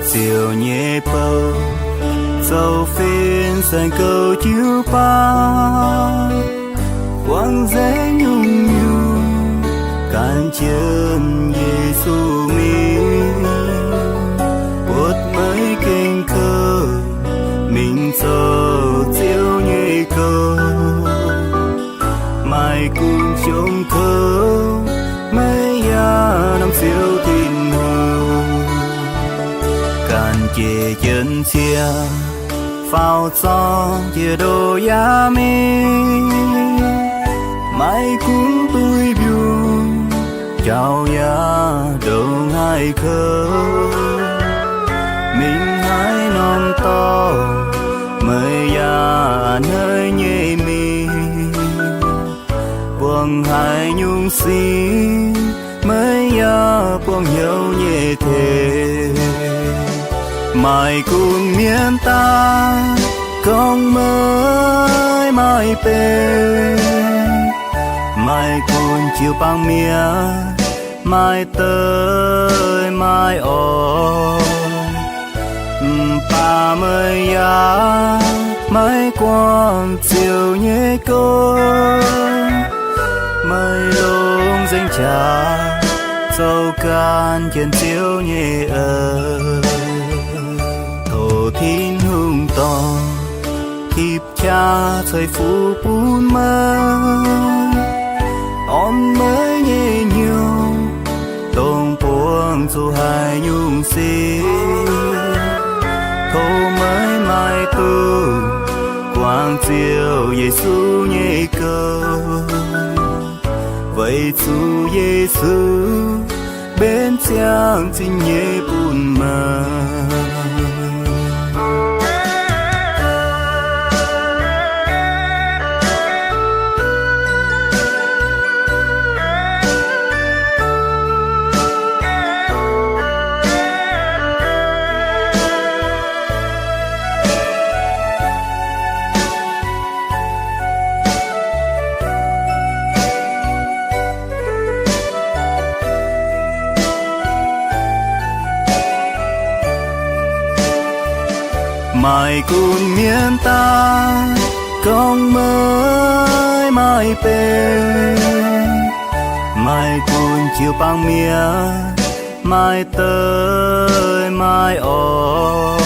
Ziouv nyei bou, zoux fin saeng-goux jiu-baang, buangv nzengc nyungc-nyungc, gan jienv Yesu mingh, buatc maiv gaengh kouv, mingh zoux Ziouv nyei gong. Maaih gunv jomc kouv, maiv yaac norm Ziouv Tin-Hungh. Ganh jiex jienv cie, faaux zorng jiex ndoh yaac mingh. Maaih gunv duih mbiungc, jauv yaac ndongc haaix kouv. Mingh haaix norm dorngx, maiv yaac a'hneiv nyei mingh. Buangh haaix nyungc sin, maiv yaac buangh hnyouv nyei tengx. Maaih gunv mienh daaih gorngv meih maaih benx, maaih gunv jiu-baang mienh maaih deic maaih orn. Mv baac meih yaac maiv guangc Ziouv nyei gong. Meih longc nzengc qaqv zoux gan jienv Ziouv nyei eix. Tov Tin-Hungh dorh tipv qaqv ceix fuqv bun meih, orn meih nyei hnyouv, dongh buangh zuqc haaix nyungc sin. Tov meih maiv dungx guangc Ziouv Yesu nyei gong, weic zuqc Yesu mbenc ziangh zinh nyei bun meih. Maaih gunv mienh daaih gorngv meih maaih benx, maaih gunv jiu-baang mienh maaih deic maaih orn.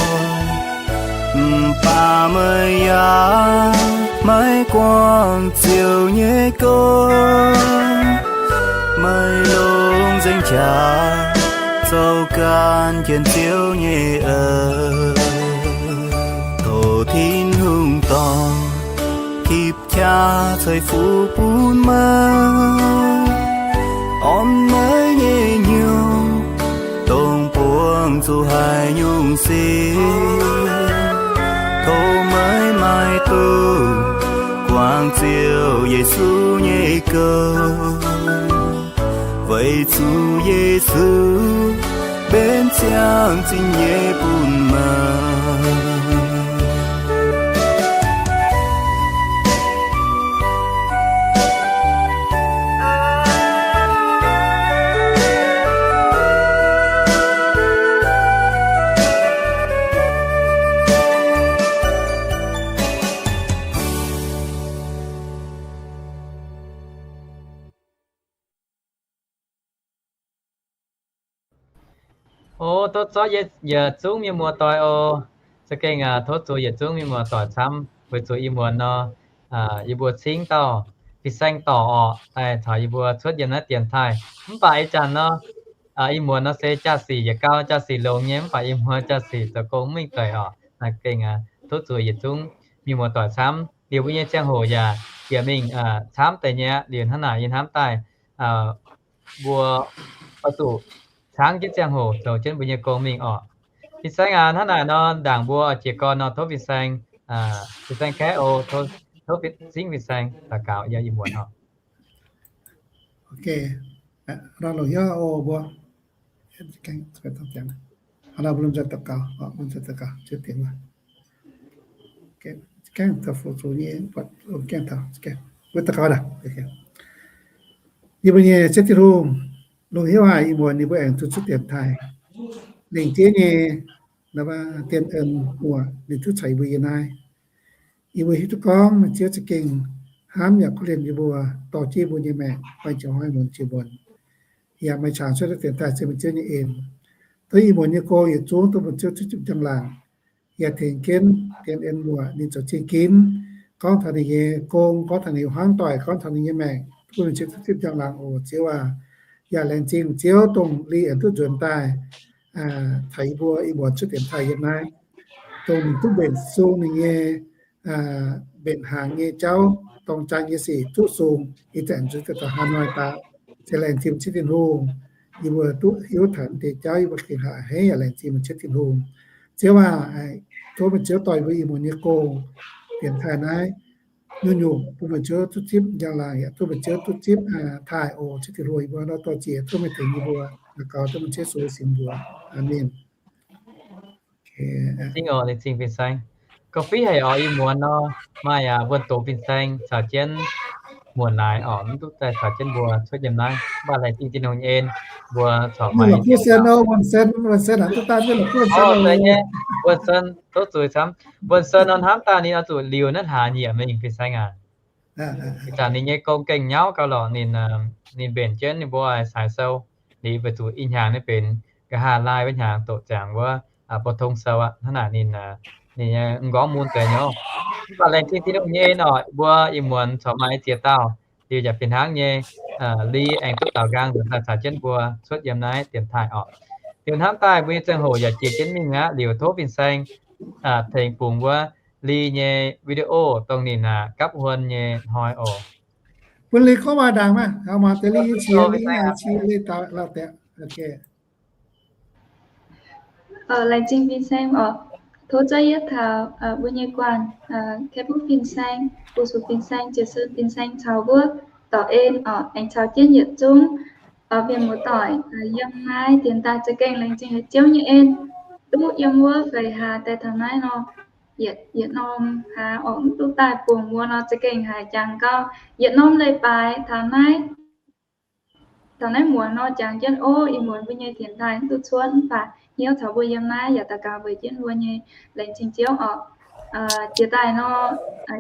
Mv baac meih yaac maiv guangc Ziouv nyei gong. Meih longc nzengc qaqv zoux gan jienv Ziouv nyei eix. Tov Tin-Hungh dorh tipv qaqv ceix fuqv bun meih, orn meih nyei hnyouv, dongh buangh zuqc haaix nyungc sin. Tov meih maiv dungx guangc Ziouv Yesu nyei gong, weic zuqc Yesu mbenc ziangh zingh nyei bun meih. O, tov zorqv yietc zungv mienh muoz-doic oc. Za'gengh tov zuqc yietc zungv mienh muoz-doic camv, weic zuqc ih muonz nor, yie mbuo cingv dauh fin-saeng dorc oc, daaih caux yie mbuo cuotv yiem naaiv dienx taaih. Mv baac ih zanc nor, ih muonz nor se jaa-sic yietc gau, jaa-sic longx nyei, mv baac ih muonz jaa-sic zoux gong mv mengh deix oc. Naaiv gengh tov zuqc yietc zungv mienh muoz-doic camv. Liuz mbuo nyei ziangh hoc yaac bieqc mingh camv deix nyei aqv. Liuz hnangv naaic yie hnamv daaih mbuo oix zuqc cangv jienv ziangh hoc zoux jienv mbuo nyei gong mingh oc. Fin-saeng aac, hnangv naaic nor, ndaangc mbuo oix jiez gorn nor, tov fin-saeng, fin-saeng Kaeqv oc, tov cingv fin-saeng daux gaux yiem ih muonz oc. Yie mbuo nyei Ziouv Tin-Hungh, lungh haaix ih muonz ninh mbuo aengx duqv cuotv dienx taaih. lengc jeiv nyei dien en muoc ninh duqv caux yie mbuo yiem naaiv. Yie mbuo hiuv duqv gorngv meih Ziouv za'gengh hnamv yaac korv-lienh yie mbuo, dorh jienv yie mbuo nyei maengc oix jiex hnoi muonz jiex muonz, yaac meih cangx cuotv duqv dienx daaih se meih Ziouv nyei en. Tov ih muonz nyei gong yietc zungv duqv meih Ziouv zipv njang-laangc, yaac tengx jienv dien en muoc ninh zoux zingh ginv, gorngv taux ninh nyei gong, gorngv taux ninh nyei hmuangv doic, gorngv taux ninh nyei maengc, bun meih Ziouv zipv njang-laangc oc Ziouv aac. Yaac laengz zingh Ziouv dongh Li aengx duqv nzuonx daaih caux yie mbuo ih muonz cuotv dienx taaih yiem naaiv, dongh ninh duqv mbenc sung ninh nyei mbenc hnaangx nyei jauv, dorng jaa nyei sic duqv sung, ih zanc nzuonx daaih taux haaix hnoi daaih, se laengz zingh meih Ziouv Tin-Hungh. Yie mbuo duqv hiuv taux deix jauv yie mbuo gengh a'hneiv yaac laengz zingh meih Ziouv Tin-Hungh. Ziouv aac, tov meih Ziouv dorh yie mbuo ih muonz nyei gong dienx taaih naaiv nyungc-nyungc bun meih Ziouv duqv zipv njang-laangc, yaac tov meih Ziouv duqv zipv taaih oc. Ziouv Tin-Hungh, yie mbuo nor dorh jiex, tov meih tengx yie mbuo. Daux gaux dengv meih Ziouv Yesu nyei mbuox. Aamen. Zingh oc, laengz zingh fin-saeng. Gauh fih haic oc, ih muonz nor maaih aac mbuo doz fin-saeng caux jienv muonc laaix oc, mv duqv daaih caux jienv mbuo cuotv yiem naaiv, mv baac laengz zingh Tin-Hungh nyei en, mbuo corc maaih Wuonh Sen, Wuonh Sen, Wuonh Sen, tov zuiz camv. Wuonh Sen nor hnamv daaih ninh oix zuqc liuz naaiv hlaax nyieqc mingh fin-saeng aac. Ih zanc ninh nyei gong gengh nyauv gauh lorqc, ninh, ninh mbenc jienv ninh mbuo saai sou, ninh weic zuqc ih hnyangx ninh benx nqa'haav laai wuov hnyangx doqc ziangx wuov bo tong sou aqv. Hnangv naaic ninh, ninh m'nqorngv mun deix nyei. Mv baac laengz zingh Tin-Hungh nyei en oc, mbuo ih muonz corc maaih ziex dauh liuz yaac fih hnangv nyei, Li aengx duqv daaux nqaang nzuonx daaih caux jienv mbuo cuotv yiem naaiv dienx taaih oc. Liuz hnamv daaih mbuo nyei ziangh hoc yaac jiex jienv mingh aqv. Liuz tov fin-saeng tengx bungx wuov Li nyei video dongh ninh gapv huon nyei hnoi oc. Bun Li gorngv waac ndaangc maah, maaih deix Li nyei qiex, Li nyei qiex, Li daux lauh deix. Laengz zingh fin-saeng oc. Tov za'yietv taux mbuo nyei guanh, Kepv Fin-saeng, Fu Sux Fin-saeng, Jiex Sun Fin-saeng caux wuov Dorc En oc, aengx caux jienv yietc zungv mienh muoz-doic yiem naaiv dienx daaih za'gengh laengz zingh haic Ziouv nyei en, duqv yiem wuov feix hlaax daaih taux naaiv nor, yietc norm hlaax oc, mv duqv daaih bungx mbuo nor za'gengh haiz jangx gau, yietc norm leiz-baaix taux naaiv taux naaiv muonz nor jangx jienv ov, ih muonz mbuo nyei dienx daaih mv duqv cuotv, mv baac hnyouv taux mbuo yiem naaiv yaac daux gaux weic jienv mbuo nyei, laengz zingh Ziouv oc. Jiex daaih nor,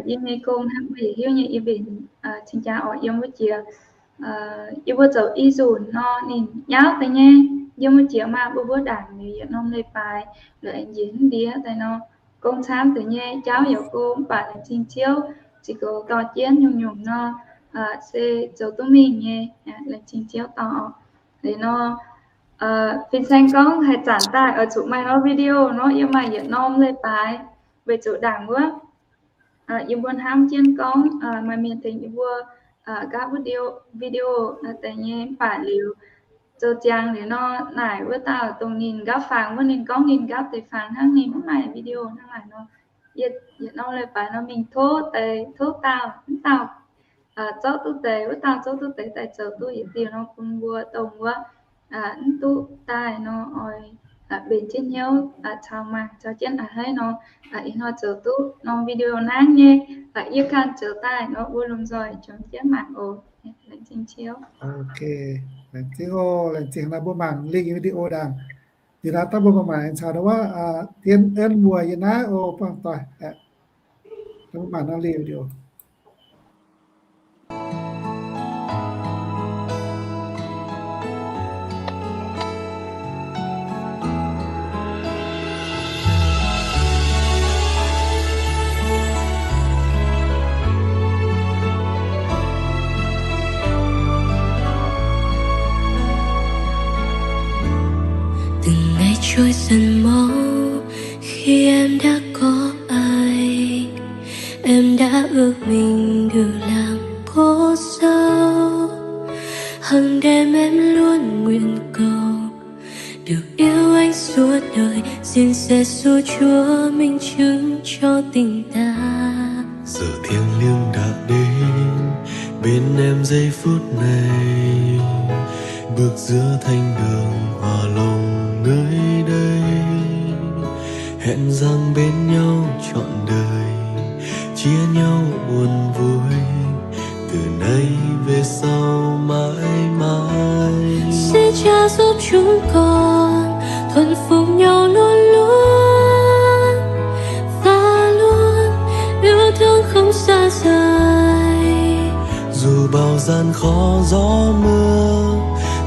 yie nyei gong hnangv mbuo yietc hiuv nyei, yie mbenc cing-jaa oc, yiem wuov jiex yie mbuo zoux i nzunc nor ninh nyauv deix nyei. Yiem wuov jiex maaih mbuo mbuo ndaangc liuz yietc norm leiz-baaix, la'aengx njiec hnangv ndiev daaih nor, gong camv deix nyei, jauv yaac go, mv baac laengz zingh Ziouv, ziux goux dorh jienv nyungc-nyungc nor, se zoux duqv mingh nyei, laengz zingh Ziouv dorh oc. Liuz nor, fin-saeng gorngv haih zanc daaih oix zuqc maaih norm video nor, yiem maaih yietc norm leiz-baaix weic zuqc ndaangc wuov yie mbuo hnamv jienv gorngv maaih mienh tengx yie mbuo nqaapv wuov video deix nyei, mv baac liuz zoux ziangx liuz nor, naaic wuov dauh dongh ninh nqaapv fangx wuov, ninh gorngv ninh nqaapv deix fangx hnangv, ninh mv maaih video hnangv naaic nor, yietc norm leiz-baaix nor mingh tov deix, tov dauh, mv dauh zorqv duqv deix, wuov dauh zorqv duqv deix daaih zoux duqv yietc diuh nor bun mbuo dongh wuov mv duqv daaih nor oix mbenc jienv hnyouv caux mangc caux jienv a'hneiv nor, ih hnoi zoux duqv norm video nangv nyei, yie ganh zoux daaih nor mbuo lomh nzoih jomc jienv mangc oc. Laengz zingh Ziouv. Ok, laengz zingh oc, laengz zingh naaiv mbuo mangc link video ndaangc. Liuz naaiv daaih mbuo mangc maengx caux wuov dien en muoc yiem naaiv oc, buangh doic. Daaih mbuo mangc norm link video. Từng ngày trôi dần mau khi em đã có anh. Em đã ước mình được làm cô dâu. Hàng đêm em luôn nguyện cầu được yêu anh suốt đời, xin Giê-xu Chúa minh chứng cho tình ta. Giờ thiêng liêng đã đến bên em giây phút này, bước giữa thánh đường hòa lòng nơi đây. Hẹn rằng bên nhau trọn đời, chia nhau buồn vui, từ nay về sau mãi mãi. Xin Cha giúp chúng con thuần phục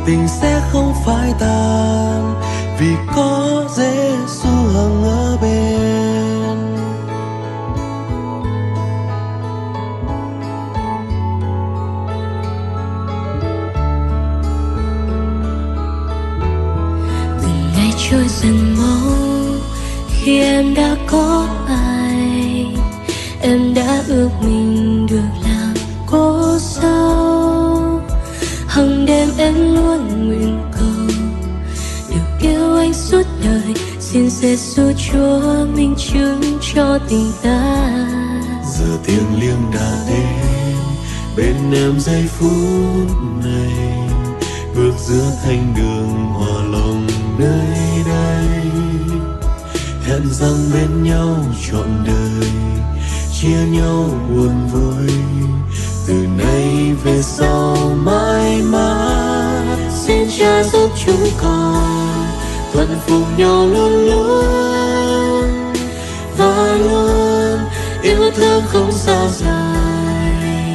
Tình sẽ không phai tàn, vì có Giêsu hằng ở bên. Vì ngày Chúa dâng máu khi em đã có Anh, em đã ước mình được làm cô dâu. Hằng đêm em luôn nguyện cầu được yêu Anh suốt đời. Xin Giêsu Chúa minh chứng cho tình ta. Giờ thiêng liêng đã đến bên em giây phút này, bước giữa thánh đường hòa lòng nơi đây. Hẹn rằng bên nhau trọn đời, chia nhau buồn vui, từ nay về sau mãi mãi. Xin Cha giúp chúng con thuận phục nhau luôn luôn và luôn yêu thương không xa rời.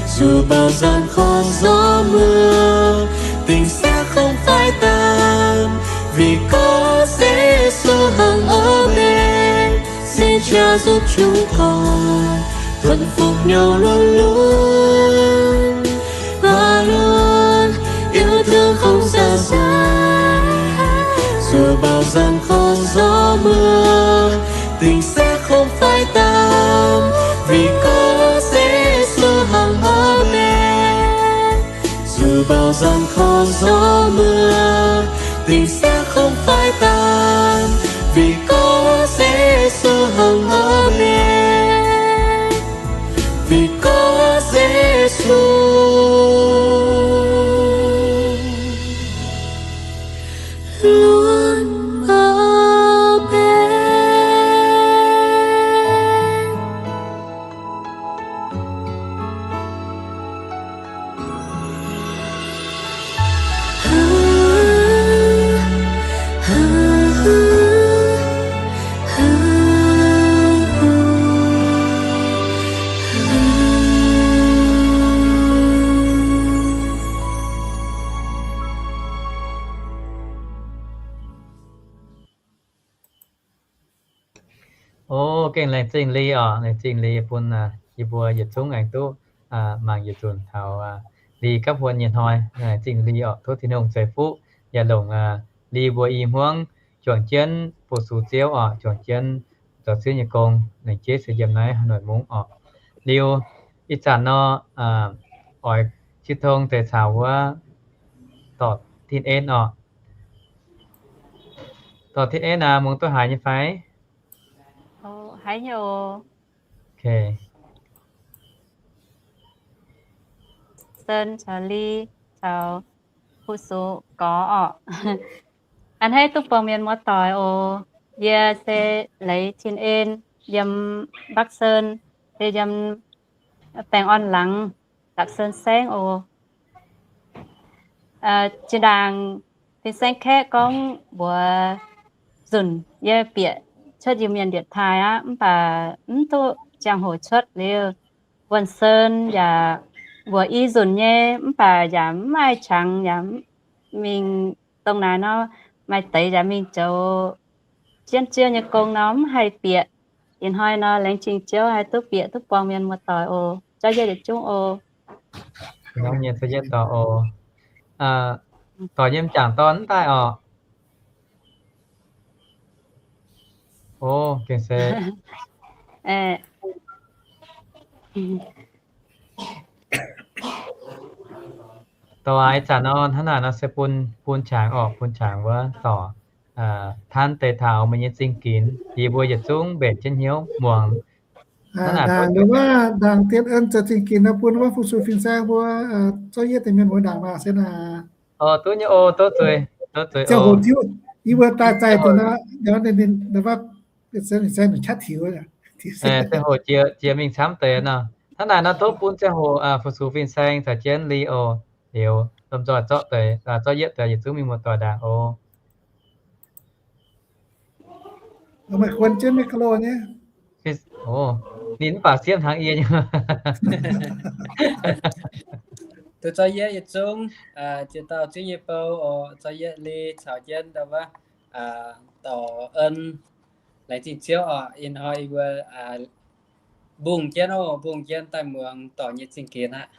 Dù bao gian khó gió mưa, tình sẽ không phai tàn, vì có Giêsu hằng ở bên. Xin Cha giúp chúng con thuận phục nhau luôn luôn và luôn yêu thương không xa rời. Dù bao gian khó gió mưa, tình sẽ không phai tàn, vì có Giêsu hằng ở bên. Dù bao gian khó gió mưa, tình sẽ không phai tàn, vì có Giêsu hằng ở bên. Vì có Giêsu luôn ở bên. O, gengh laengz zingh Li oc. Laengz zingh Li bun yie mbuo yietc zungv aengx duqv mangc yietc nzunc taux Li gapv huon nyei hnoi. Laengz zingh Li oc. Tov Tin-Hungh ceix fuqv yaac longc Li mbuo i hmuangv juangc jienv fu-sux Ziouv oc, juangc jienv zoux Ziouv nyei gong, laengz jeiv se yiem naaiv Hà Nội mungv oc. Liuz ih zanc nor, oix jiu tong deix caux wuov Dorc Tin En oc. Dorc Tin En aac, mungz duqv haiz nyei fai? Haiz nyei oc. Sen caux Li caux fu-sux Gorx oc. A'hneiv duqv buangh mienh muoz-doic oc. Yie se Leiz Tin En, yiem Bắc Sơn, se yiem baengh orn-laangz Lạp Sơn saengv oc. Zinh ndaangc fin-saeng kaeqv gorngv mbuox nzunc yie bieqc cuotv Iu-Mienh điện thoại aqv, mv baac mv duqv ziangh hoc cuotv liuz. Wuonh Sơn yaac mbuox i nzunc nyei, mv baac yaac mv maaih qangx yaac mingh dongh naaic nor, maaih deix yaac mingh zoux jienv Ziouv nyei gong nor mv haih bieqc. Ih hnoi nor laengz zingh Ziouv haih duqv bieqc duqv buangh mienh muoz-doic oc. Zorqv yietv yietc zungv oc. Hnangv nyei, zorqv yietv doic oc. Doic yiem jangc dorn mv daaih oc. O, gengh se doic aac, ih zanc nor hnangv naaic nor se bun, bun qangx oc, bun qangx wuov doic, tanv deix taux meih nyei zingh ginx, yie mbuo yietc zungv mbenc jienv hnyouv muangx. Hnangv naaic, ndaangc wuov, ndaangc dien en zoux zingh ginx nor bun wuov fu-sux fin-saeng mbuo zorqv yietv deix mienh muoz ndaangc maah se naaic. O, duqv nyei o, tov zueiz, tov zueiz. Ziangh hoc yie mbuo daaih zaih deix nor, ninh, ninh, ninh, ninh, ninh qatv tiux, ziangh hoc jiex mingh camv deix nor. Hnangv naaic nor tov bun ziangh hoc fu-sux fin-saeng caux jienv Li oc. Liuz lomh nzoih zorqv deix, zorqv yietv deix yietc zungv mingh muoz-doic ndaangc oc. Maaih kuonx jienv micro nyei. O, ninh mv baac siemv hnaangx yie nyei. Duqv zorqv yie yietc zungv jiex dauh Ziouv nyei bou oc, zorqv yie li caux jienv ndau wuov dorc en. Laengz zingh Ziouv oc. Ih hnoi yie mbuo mbungh jienv oc, mbungh jienv daaih muangx dorc nyei zingh ginx aqv.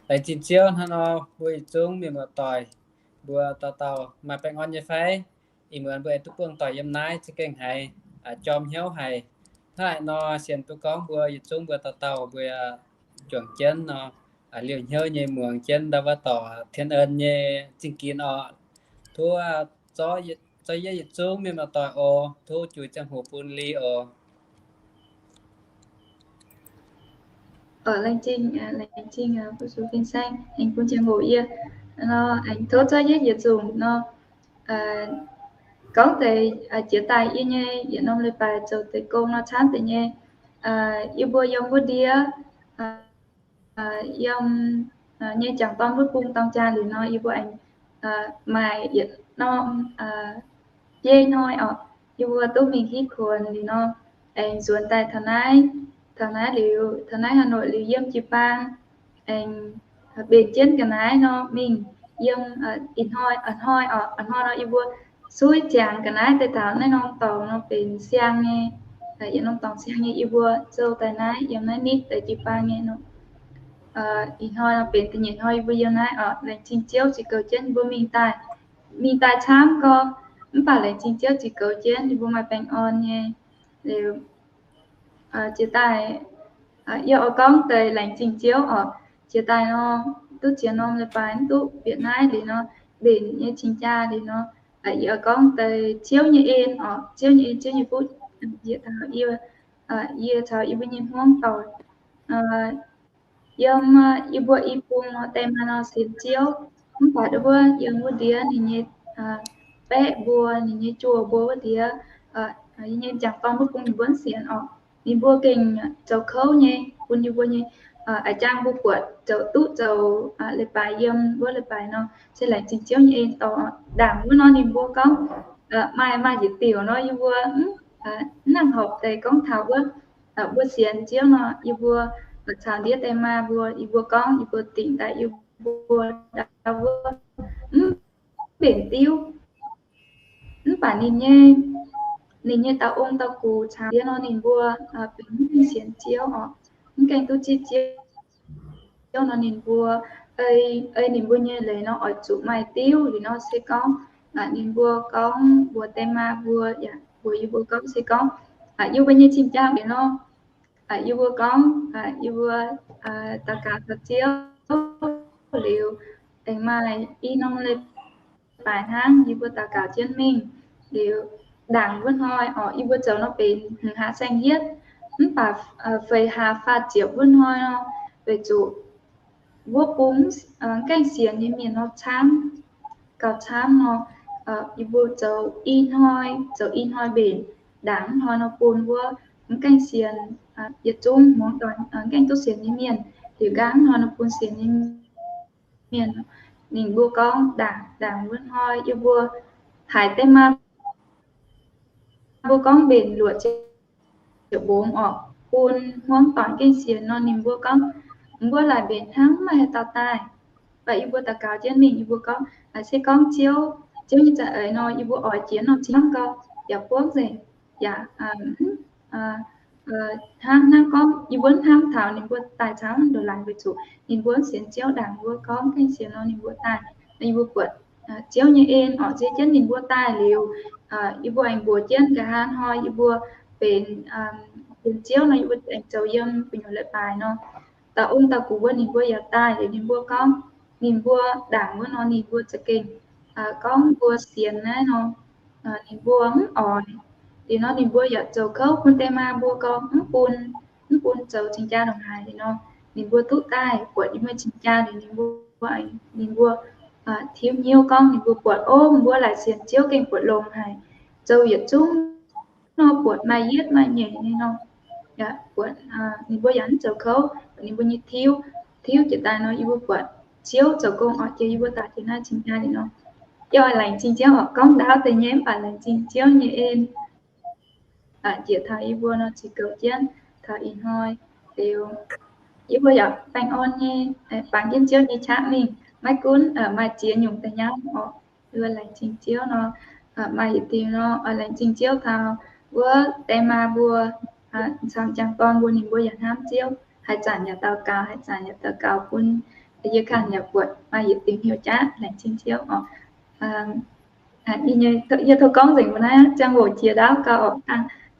Laengz zingh Ziouv. Hnangv nor mbuo yietc zungv mienh muoz-doic, mbuo dauh dauh maaih baengh orn nyei fai? Ih muonz mbuo aengx duqv buangh doic yiem naaiv za'gengh haiz jorm hnyouv haic. Hnangv naaic nor sienx duqv gorngv mbuo yietc zungv mbuo dauh dauh mbuo juangc jienv nor, liouh hnyouv nyei muangx jienv ndau wuov dorc Tien En nyei zingh ginx oc. Tov zorqv yie yietc zungv mienh muoz-doic oc. Tov jui ziangh hoc bun li oc. Laengz zingh, laengz zingh mbuo sux fin-saeng aengx bun ziangh hoc yie nor, aengx tov zorqv yie yietc zungv nor gorngv deix jiex daaih yie nyei yietc norm leiz-baaix zoux deix gong nor camv deix nyei. Yie mbuo yiem wuov ndiev, yiem nyei jangx dorn wuov bung dorng jaa liuz nor, yie mbuo aengx maaih yietc norm biei hnoi oc, yie mbuo duqv mingh hitv kuonx liuz nor, aengx nzuonx daaih taux naaiv, taux naaiv liuz, taux naaiv Hà Nội liuz yiem jiu-baang aengx mbenc jienv ga'naaiv nor mingh yiem ih hnoi, a'hnoi oc, a'hnoi nor yie mbuo suiv ziangx ga'naaiv daaih taux naaiv norm dorngx nor benx siang nyei, yietc norm dorngx siang nyei yie mbuo zoux daaih naaiv yiem naaiv nitv deix jiu-baang nyei nor. Ih hnoi nor benx da'nyeic hnoi yie mbuo yiem naaiv oc. Laengz zingh Ziouv ziux goux jienv yie mbuo mingh daaih, mingh daaih camv gorx, mv baac laengz zingh Ziouv ziux goux jienv yie mbuo maaih baengh orn nyei. Liuz jiex daaih yie oix gorngv deix laengz zingh Ziouv oc. Jiex daaih nor duqv ziex norm leiz-baaix mv duqv bieqc naaiv liuz nor, mbenc nyei cing-jaa liuz nor, yie oix gorngv deix Ziouv nyei en oc, Ziouv nyei en, Ziouv nyei fuqv njiec taux yie, yie caux yie mbuo nyei hmuangv doic yiem yie mbuo i bung nor, deix maaih nor sienx Ziouv, mv baac wuov yiem wuov ndiev ninh nyei baeqv mbuo, ninh nyei juoh mbuo wuov ndiev, yie nyei jangx dorn wuov bung ninh mbuo mv sienx oc. Ninh mbuo gengh zoux kouv nyei bun yie mbuo nyei. A'jang mbuo buatc zoux duqv zoux leiz-baaix yiem wuov leiz-baaix nor, se laengz zingh Ziouv nyei en dorh ndaangc wuov nor ninh mbuo gorngv maaih maaih njiec diuc nor yie mbuo mv nangc horpc deix gorngv taux wuov. Mbuo sienx Ziouv nor yie mbuo caux ndiev deix maa mbuo, yie mbuo gorngv yie mbuo dingc daaih yie mbuo ndau wuov mv mbenc diuv. Mv baac ninh nyei, ninh nyei dauh ong dauh gux caux ndiev nor ninh mbuo benx mv gaengh sienx Ziouv oc, mv gaengh duqv zipv Ziouv nor ninh mbuo ei, ei ninh mbuo nyei leiz nor oix zuqc maaih diuv liuz nor se gorngv ninh mbuo gorngv mbuox deix maa mbuo yaac mbuox yie mbuo gorngv se gorngv yie mbuo nyei cing-jaa mbenc nor, yie mbuo gorngv yie mbuo daux gaux taux Ziouv liuz, aengx maaih i norm leiz-baaix hnangv yie mbuo daux gaux jienv mingh liuz, ndaangc wuov hnoi oc yie mbuo zoux nor benx hngongx haaix saeng-yietv, mv baac feix haaix faah ziepc wuov hnoi nor, weic zuqc wuov bung mv gaengh sienx nyei mienh nor camv, gauh camv nor, yie mbuo zoux i hnoi, zoux i hnoi mbenc, ndaangc wuov hnoi nor bun wuov mv gaengh sienx, yietc zungv muangx doic mv gaengh duqv sienx nyei mienh, liuz nqaang wuov hnoi nor bun sienx nyei mienh. Ninh mbuo gorngv ndaangc, ndaangc wuov hnoi yie mbuo haiz deix maa mbuo gorngv mbenc luoqc ziepc mbungx oc, bun hmuangv doic gaengh sienx nor ninh mbuo gorngv, mbuo laaic mbenc hnangv maiv maaih haaix dauh daaih. Baac yie mbuo daux gaux jienv mingh, yie mbuo gorngv, se gorngv Ziouv, Ziouv nyei za'eix nor yie mbuo oix jiex norm cing-jaa gau, yaac buangv nzengc, yaac hnangv, hnangv gorngv yie mbuo mv hnamv taux ninh mbuo daaih camv ndongc laangz weic zuqc ninh mbuo mv sienx Ziouv, ndaangc mbuo gorngv gaengh sienx nor ninh mbuo daaih. Yie mbuo buatc Ziouv nyei en oc, ziex jienv ninh mbuo daaih liuz, yie mbuo aengx mbuox jienv nqa'haav hnoi yie mbuo benx sienx Ziouv nor yie mbuo aengx zoux yiem gu'nyuoz leiz-baaix nor, dauh ong dauh gux mbuo ninh mbuo yaac daaih liuz ninh mbuo gorngv, ninh mbuo ndaangc wuov nor ninh mbuo za'gengh gorngv mbuo sienx naaiv nor, ninh mbuo mv oix. Liuz nor ninh mbuo yaac zoux kouv bun deix maa mbuo gorngv mv bun, mv bun zoux cing-jaa ndongc haaix. Liuz nor ninh mbuo duqv daaih buatc yie mbuo cing-jaa liuz ninh mbuo, ninh mbuo tiuv hnyouv gorngv ninh mbuo buatc, o, mbuo laaic sienx Ziouv gengh buatc longx haic, zoux yietc zungv nor buatc maaih yietv maaih nyeic nyei nor. Yaac buatc ninh mbuo yaac mv zoux kouv, ninh mbuo nyei tiuv, tiuv jiex daaih nor yie mbuo buatc Ziouv zoux gong oc, jiex yie mbuo daaih jiex naaiv cing-jaa liuz nor. Yie oix laengz zingh Ziouv oc, gorngv ndaauv deix nyei mv baac laengz zingh Ziouv nyei en. Jiex taux yie mbuo nor ziux goux jienv taux ih hnoi liuz, Yie mbuo yaac baengh orn nyei, bangc jienv Ziouv nyei qaqv mingh, maiv gunv maaih ziex nyungc daaih nyauv oc. Yie mbuo laengz zingh Ziouv nor, maaih yietc diuh nor, laengz zingh Ziouv taux wuov die maa mbuo, caux m'jangc dorn mbuo ninh mbuo yaac hnamv Ziouv, haaix zanc yaac daux gaux, haaix zanc yaac daux gaux bun yie ganh yaac buatc maaih yietc diuh hnyouv jaav laengz zingh Ziouv oc. Yie tov gorngv nzengc mbuo naaiv ziangh hoc jiex ndaauv gauh oc,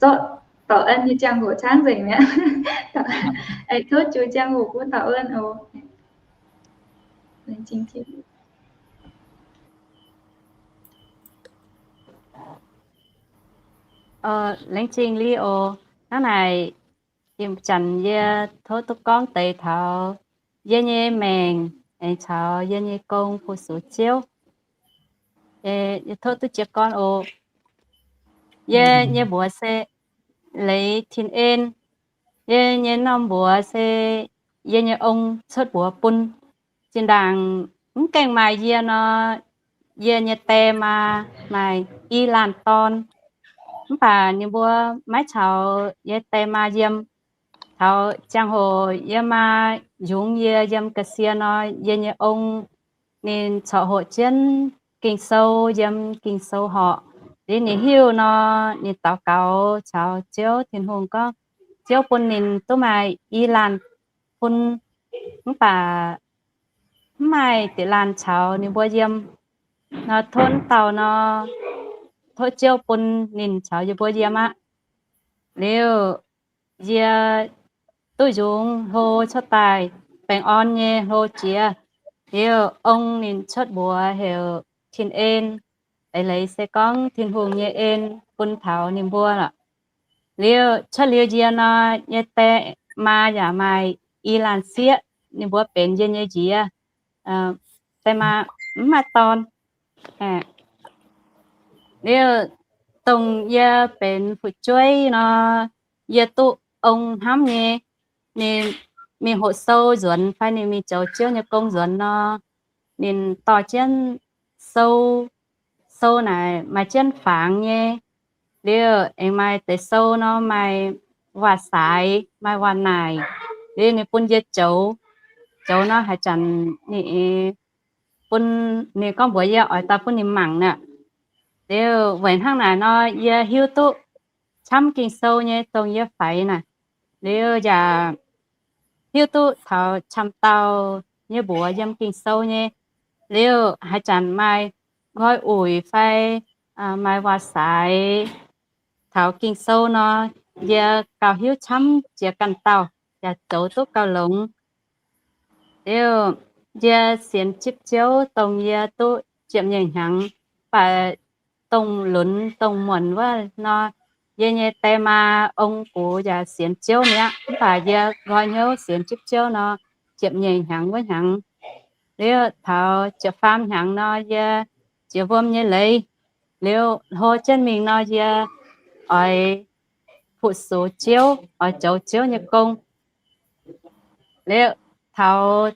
zorqv dorc en nyei ziangh hoc caangv nzengc mi'aqv. Tov jiu ziangh hoc bun dorc en oc. Laengz zingh Li oc. Hnangv naaic, ih zanc yie tov duqv gorngv deix taux yie nyei maengc aengx caux yie nyei gong fu-sux Ziouv. Yie tov duqv jiez gorn oc. Yie nyei mbuox se Leiz Tin En. Yie nyei norm mbuox se yie nyei ong cuotv mbuox bun. Zinh ndaangc mv gaengh maaih yie nor, yie nyei die maa maaih i laanh dorn. Mv baac ninh mbuo maiv caux yie die maa yiem. Taux ziangh hoc yie maa njungx yie yiem ga'sie nor, yie nyei ong ninh corc hoqc jienv Ging-Sou yiem Ging-Sou horqc. Liuz ninh hiuv nor, ninh daux gaux caux Ziouv Tin-Hungh gorngv Ziouv bun ninh duqv maaih i laanh bun, mv baac mv maaih diex laanh caux ninh mbuo yiem. Nor tov dauh nor, tov Ziouv bun ninh caux yie mbuo yiem aqv. Liuz yie duqv njungx hlo cuotv daaih, baengh orn nyei hlo jiex. Liuz ong ninh cuotv mbuox heuc Tin En. Eix leiz se gorngv Tin-Hungh nyei en bun taux ninh mbuo lorqc. Liuz cuotv liuz yie nor, yie die maa yaac maaih i laanh sieqv, ninh mbuo benx yie nyei nziez. Die maa mv maaih dorn. Liuz dongh yie benx fu'jueiv nor, yie duqv ong hnamv nyei, ninh mingh hoqc sou nzuonx fai ninh mingh zoux Ziouv nyei gong nzuonx nor, ninh dorh jienv sou, sou naaic maaih jienv fangx nyei. Liuz aengx maaih deix sou nor maaih waac-saaix, maaih waac-naaic. Liuz ninh bun yie zoux, zoux nor haaix zanc ninh bun, ninh gorngv mbuox yie oix daaih bun ninh mangc naaic. Liuz weic hnangv naaic nor yie hiuv duqv camv Ging-Sou nyei dongh yie faix naaic. Liuz yaac hiuv duqv taux camv dauh nyei mbuox yiem Ging-Sou nyei. Liuz haaix zanc maaih nqoi uix fai maaih waac-saaix taux Ging-Sou nor, yie gauh hiuv camv jiex ganh dauh, yaac zoux duqv gauh longx. Liuz yie sienx zipv Ziouv dongh yie duqv ziepc nyeic hnyangx, mv baac dongh lunx dongh muonc wuov nor, yie nyei die maa ong gux yaac sienx Ziouv mi'aqv, mv baac yie nqoi hnyouv sienx zipv Ziouv nor, ziepc nyeic hnyangx wuov hnyangx. Liuz taux ziepc faam hnyangx nor, yie jiex wuom nyei leiz. Liuz hlo jienv mingh nor, yie oix fu-sux Ziouv, oix zoux Ziouv nyei gong. Liuz taux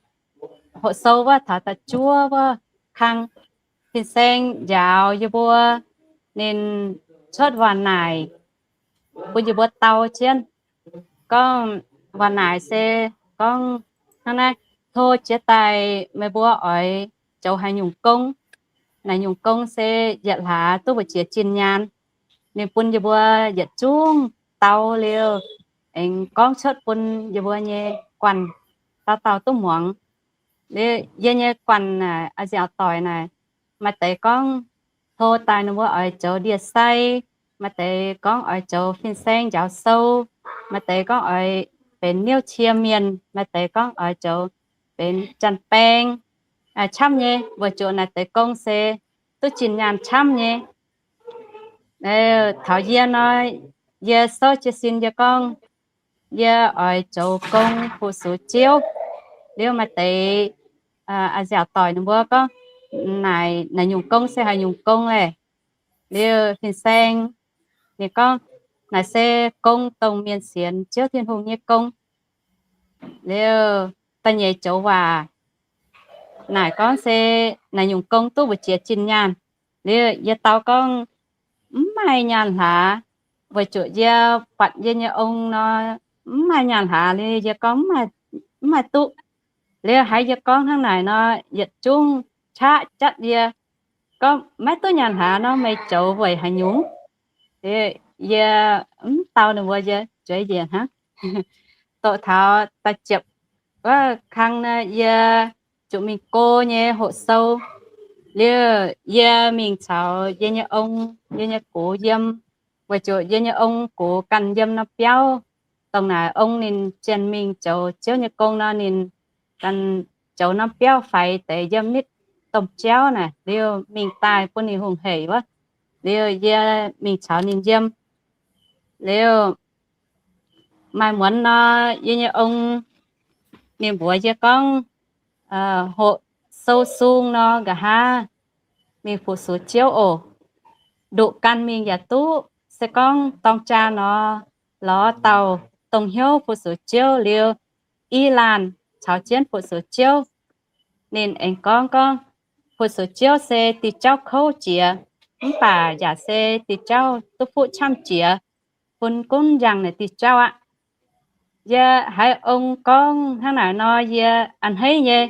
hoqc sou wuov, taux da'juov wuov kang, fin-saeng njaaux yie mbuo, ninh cuotv waac-naaic bun yie mbuo dau jienv. Gorngv waac-naaic se gorngv hnangv naaiv, Tov jiex daaih meih mbuo oix zoux haaix nyungc gong. Naaic nyungc gong se yietc hlaax duqv mbu'ziex zinh nyaanh. Ninh bun yie mbuo yietc zungv dau liuz, aengx gorngv cuotv bun yie mbuo nyei guanh dauh dauh duqv muangx. Liuz yie nyei guanh naaic, a'nziaauc doic naaic, maaih deix gorngv hlo daaih ninh mbuo oix zoux ndie-sai, maaih deix gorngv oix zoux fin-saeng njaaux sou, maaih deix gorngv oix benx niouv cie mienh, maaih deix gorngv oix zoux benx janx-baeng. Camv nyei, weic zuqc naaic deix gong se duqv zinh nyaanh camv nyei. Taux yie nor, yie souv jiez sin yie gorngv, yie oix zoux gong fu-sux Ziouv. Liuz maaih deix a'nziaauc doic ninh mbuo gorngv, naaic, naaic nyungc gong se haaix nyungc gong leiz? Liuz fin-saeng ninh gorngv, naaic se gong dongh mienh sienx Ziouv Tin-Hungh nyei gong. Liuz da'nyeic joux waac naaic gorngv se naaic nyungc gong duqv mbu'ziex zinh nyaanh. Liuz yie dau gorngv, mv maaih nyaanh hlaax, weic zuqc yie buatc yie nyei ong nor, mv maaih nyaanh hlaax. Liuz yie gorngv, mv maaih mv maaih duqv. Liuz haiz yie gorngv hnangv naaic nor, yietc zungv qaqv jatv yie, gorngv, Maiv duqv nyaanh hlaax nor, meih zoux weic haaix nyungc? Yie mv dau ninh mbuo, yie zueiz njiec hnangv. Doqc taux da'ziepc wuov kang nor, yie zuqc mingh go nyei hoqc sou. Liuz yie mingh caux yie nyei ong, yie nyei gox yiem, weic zuqc yie nyei ong gox ganh yiem norm biauv. Dongh naaic ong ninh zienh mingh zoux Ziouv nyei gong nor, ninh ganh zoux norm biauv faix deix yiem nitv domh jauv naaic. Liuz mingh daaih bun ninh hungh heic wuov. Liuz yie mingh caux ninh yiem. Liuz maaih muonz nor, yie nyei ong ninh mbuox yie gorngv, Hoqc sou sung nor nqa'haav mingh fu-sux Ziouv oc. Nduqc ganh mingh yaac duqv. Se gorngv dorng jaa nor, lorz dauh dongh hnyouv fu-sux Ziouv liuz, i laanh caux jienv fu-sux Ziouv. Ninh aengx gorngv, gorngv, Fu-sux Ziouv se diuh jauv kouv jiex, mv baac yaac se diuh jauv duqv fuqv camv jiex, bun gunv njang naaic diuh jauv aqv. Yie haiz ong gorngv hnangv naaic nor, yie a'hneiv nyei,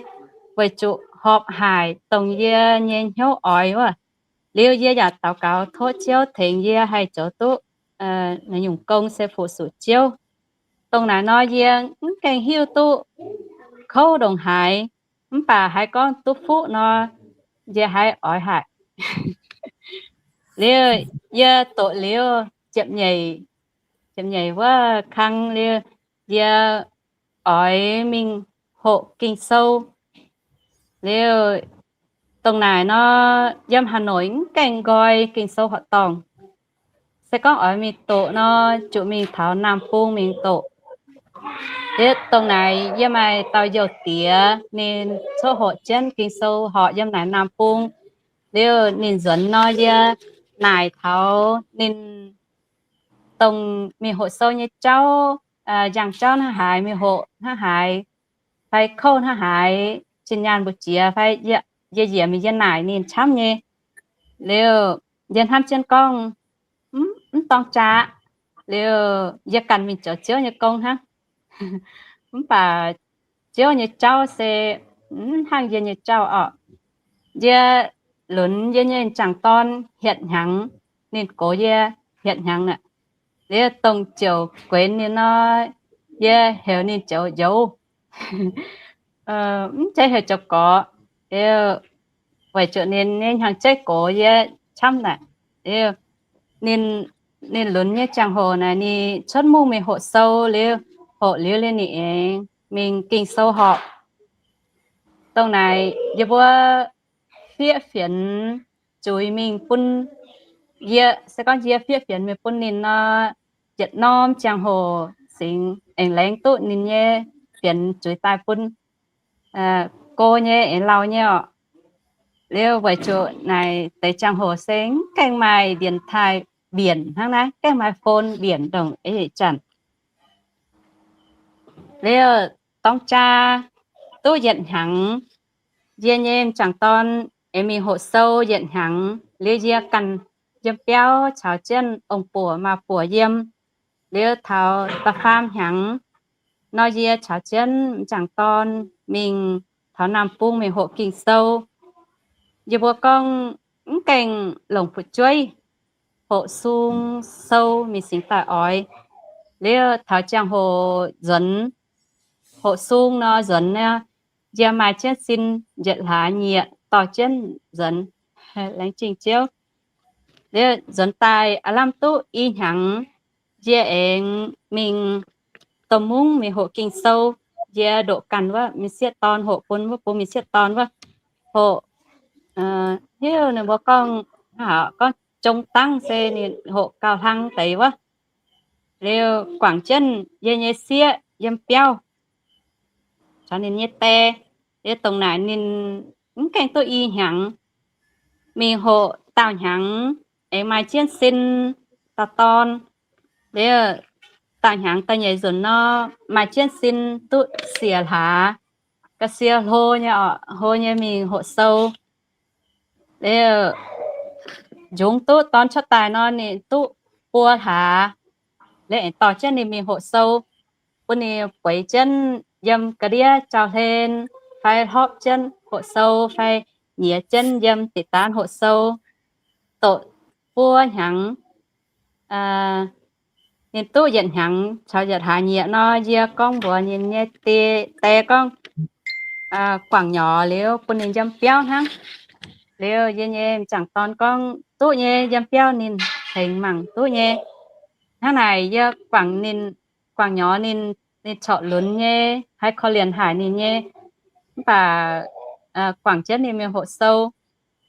weic zuqc horpc haic dongh yie nyei hnyouv oix wuov. Liuz yie yaac daux gaux tov Ziouv tengx yie haih zoux duqv naaiv nyungc gong se fu-sux Ziouv. Dongh naaic nor yie mv gaengh hiuv duqv kouv ndongc haaix, mv baac haiz gorngv duqv fuqv nor, yie haiz oix haic. Liuz yie doqc liuz ziepc nyeic, ziepc nyeic wuov kang liuz, yie oix mingh hoqc Ging-Sou. Liuz dongh naaic nor, yiem Hà Nội mv gaengh nqoi Ging-Sou horqc dorngh. Se gorngv oix mingh doqc nor, zuqc mingh taux Naamh Bung mingh doqc. Liuz dongh naaic yie maaih dauh youh diex ninh cuotv hoqc jienv Ging-Sou horqc yiem naaic Naamh Bung. Liuz ninh nzuonx nor, yie naaic taux ninh dongh mingh hoqc sou nyei jauv, njang jauv hnangv haaix, mingh hoqc hnangv haaix, fai kouv hnangv haaix, zinh nyaanh mbu'ziex fai, yie njiec mingh yie naaic ninh camv nyei. Liuz yie hnamv jienv gorngv, mv dorng jaax. Liuz yie ganh mingh zoux Ziouv nyei gong hnangv. Mv baac Ziouv nyei jauv se mv hnangv yie nyei jauv orqc. Yie lunx yie nyei m'jangc dorn hietc hnyangx, ninh gox yie hietc hnyangx aqv. Liuz dongh ziouc guenx ninh nor, yie heuc ninh zoux youz, mv zeiz heuc zoux gorx. Liuz weic zuqc ninh nyei hnyangx-jeiv gox yie camv naaic. Liuz ninh, ninh lunx nyei ziangh hoc naaic, ninh cuotv mungv mingh hoqc sou liuz, hoqc liuz, liuz ninh aengx mingh Ging-Sou horpc. Dongh naaic yie mbuo fiev fienx zuiz mingh bun yie, se gorngv yie fiev fienx mingh bun ninh nor, yietc norm ziangh hoc singx aengx laengz duqv ninh nyei fienx zuiz daaih bun go nyei aengx lauh nyei orqc. Liuz weic zuqc naaic deix ziangh hoc se mv gaengh maaih điện thoại mbienc hnangv naaiv, gaengh maaih phone mbienc ndongc eix zanc. Liuz dorng jaa duqv yietc hnyangx, yie nyei m'jangc dorn aengx mingh hoqc sou yietc hnyangx. Liuz yie ganh yiem biauv caux jienv ong-buoc maa-buoc yiem. Liuz taux da'faam hnyangx nor, yie caux jienv m'jangc dorn mingh taux Naamh Bung mingh hoqc Ging-Sou. Yie mbuo gorngv mv gaengh longc fu'jueiv hoqc sung sou mingh singx daaih oix. Liuz taux ziangh hoc nzuonx, hoqc sung nor nzuonx, yie maaih jienv sin njiec hlaax nyieqc dorh jienv nzuonx, laengz zingh Ziouv. Liuz nzuonx daaih aav lamh duqv i hnyangx, yie aengx mingh domh mungv mingh hoqc Ging-Sou. Yie ndoqc ganh wuov mienh sieqv dorn hoqc bun, wuov bun mienh sieqv dorn wuov hoqc, hiuv ninh mbuo gorngv, gorngv jong dangv se ninh hoqc gauh hlang deix wuov. Liuz guangc jienv yie nyei sieqv yiem biauv caux ninh nyei die. Liuz dongh naaic ninh mv gaengh duqv i hnyangx, mingh hoqc daauh hnyangx aengx maaih jienv sin dauh dorn. Liuz daauh hnyangx da'nyeic nzunc nor, maaih jienv sin duqv siec hlaax, ga'sie hlo nyei, hlo nyei mingh hoqc sou. Liuz njungx duqv dorn cuotv daaih nor, ninh duqv buo hlaax. Liuz aengx dorh jienv ninh mingh hoqc sou, bun ninh bueix jienv yiem ga'ndiev jauv-hlen, fai hlopv jienv hoqc sou, fai nyiex jienv yiem diqc daanv hoqc sou, doqc buo hnyangx. Ninh duqv yietc hnyangx caux yietc hlaax nyieqc nor, yie gorngv mbuox ninh nyei die, die gorngv, guangc nyorx liuz bun ninh yiem biauv hnangv. Liuz yie nyei m'jangc dorn gorngv duqv nyei, yiem biauv ninh tengx mangc duqv nyei. Hnangv naaic yie guangc ninh, guangc nyorx ninh, ninh corc lunx nyei, haiz korv-lienh haic ninh nyei. Mv baac guangc jienv ninh mingh hoqc sou,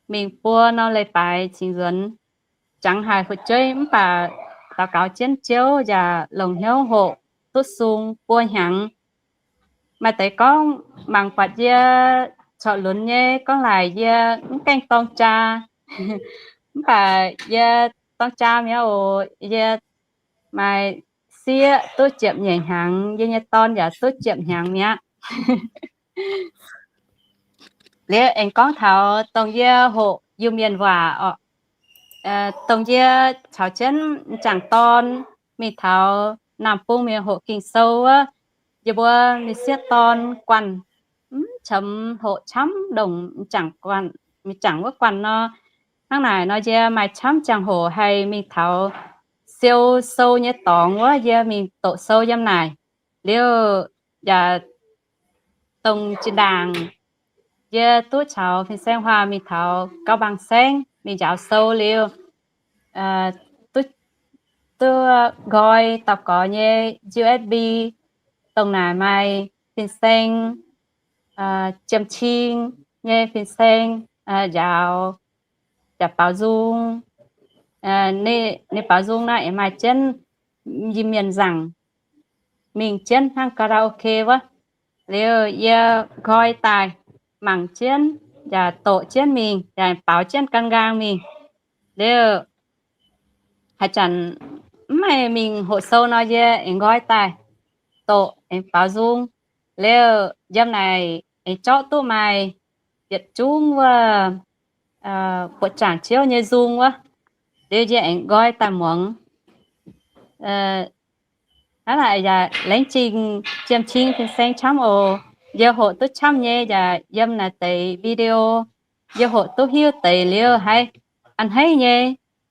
mingh buo norm leiz-baaix cingx nzuonx, jangx haic fu'jueiv, mv baac daux gaux jienv Ziouv yaac longc hnyouv hoqc duqv sung buo hnyangx. Maaih deix gorngv mangc buatc yie corc lunx nyei, gorngv laaic yie mv gaengh dorng jaa. Mv baac yie dorng jaa mi'aqv oc. Yie maaih sieqv duqv ziepc nyeic hnyangx, yie nyei dorn yaac duqv ziepc hnyangx mi'aqv. Liuz aengx gorngv taux dongh yie hoqc Iu-Mienh waac oc. Dongh yie caux jienv m'jangc dorn mingh taux Naamh Bung mingh hoqc Ging-Sou wuov, yie mbuo m'sieqv dorn guanh mv qiemx hoqc camv ndongc m'jangc, m'jangc wuov guanh nor. Hnangv naaic nor yie maaih camv ziangh hoc haih mingh taux siou sou nyei dorngx wuov, yie mingh doqc sou yiem naaic. Liuz yaac dongh zinh ndaangc yie duqv caux fin-saeng Huaa mingh taux Gauv Mbaang Saengv mingh njaaux sou liuz, duqv, duqv nqoi dauh gorx nyei U S B, dongh naaic maaih fin-saeng Jiem Cing nyei fin-saeng njaaux, yaac baaux nzung. Ninh baaux nzung naaic aengx maaih jienv Iu-Mienh nzaangc mingh jienv hnangv karaoke wuov. Liuz yie nqoi daaih mangc jienv, yaac doqc jienv mingh, yaac baaux jienv gan nqaang mingh. Liuz haaix zanc mv maaih mingh hoqc sou nor, yie aengx nqoi daaih doqc aengx baaux nzung. Liuz yiem naaic aengx zorqv duqv maaih yietc zungv wuov buoqc zaangc Ziouv nyei nzung wuov. Liuz yie aengx nqoi daaih muangx. Hnangv naaic yaac laengz zingh Jiem Cing fin-saeng camv oc. Yie hoqc duqv camv nyei yaac yiem naaic deix video yie hoqc duqv hiuv deix liuz haiz a'hneiv nyei,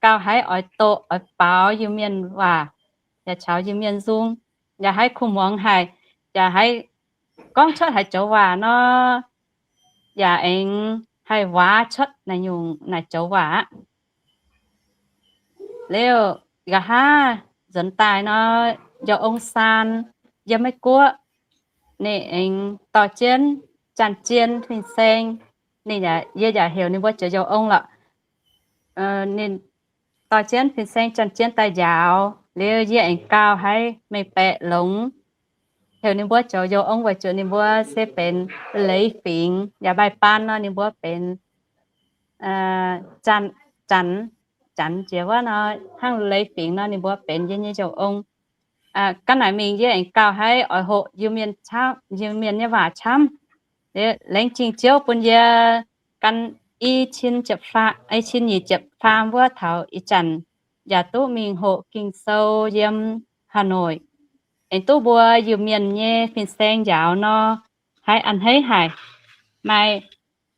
gauh haiz oix doqc oix baaux Iu-Mienh waac, yaac caux Iu-Mienh nzung, yaac haiz kuh muangx haic, yaac haiz gorngv cuotv haaix joux waac nor, yaac aengx haih waac cuotv naaic nyungc naaic joux waac aqv. Liuz nqa'haav nzuonx daaih nor, Njou Ong Saan yiem Meiv Guoqv, ninh aengx dorh jienv Janx-Zien fin-saeng. Ninh, yie yaac heuc ninh mbuo joux Njou Ong lorqc. Ninh dorh jienv fin-saeng Janx-Zien daaih njaaux liuz, yie aengx gauh haiz mengh baeqc longx. Heuc ninh mbuo joux Njou Ong weic zuqc ninh mbuo se benx Leiz Fingx, yaac Mbaih Baan nor ninh mbuo benx Janx, Janx jiex wuov nor, hnangv Leiz Fingx nor ninh mbuo benx yie nyei Njou Ong. Ga'naaiv mingh yie aengx gauh haiz oix hoqc Iu-Mienh nyei waac camv. Laengz zingh Ziouv bun yie gan i cin ziepc faam, i cin nyic ziepc faam wuov taux ih zanc yaac duqv mingh hoqc Ging-Sou yiem Hà Nội. Aengx duqv mbuo Iu-Mienh nyei fin-saeng njaaux nor, haiz a'hneiv haic. Maaih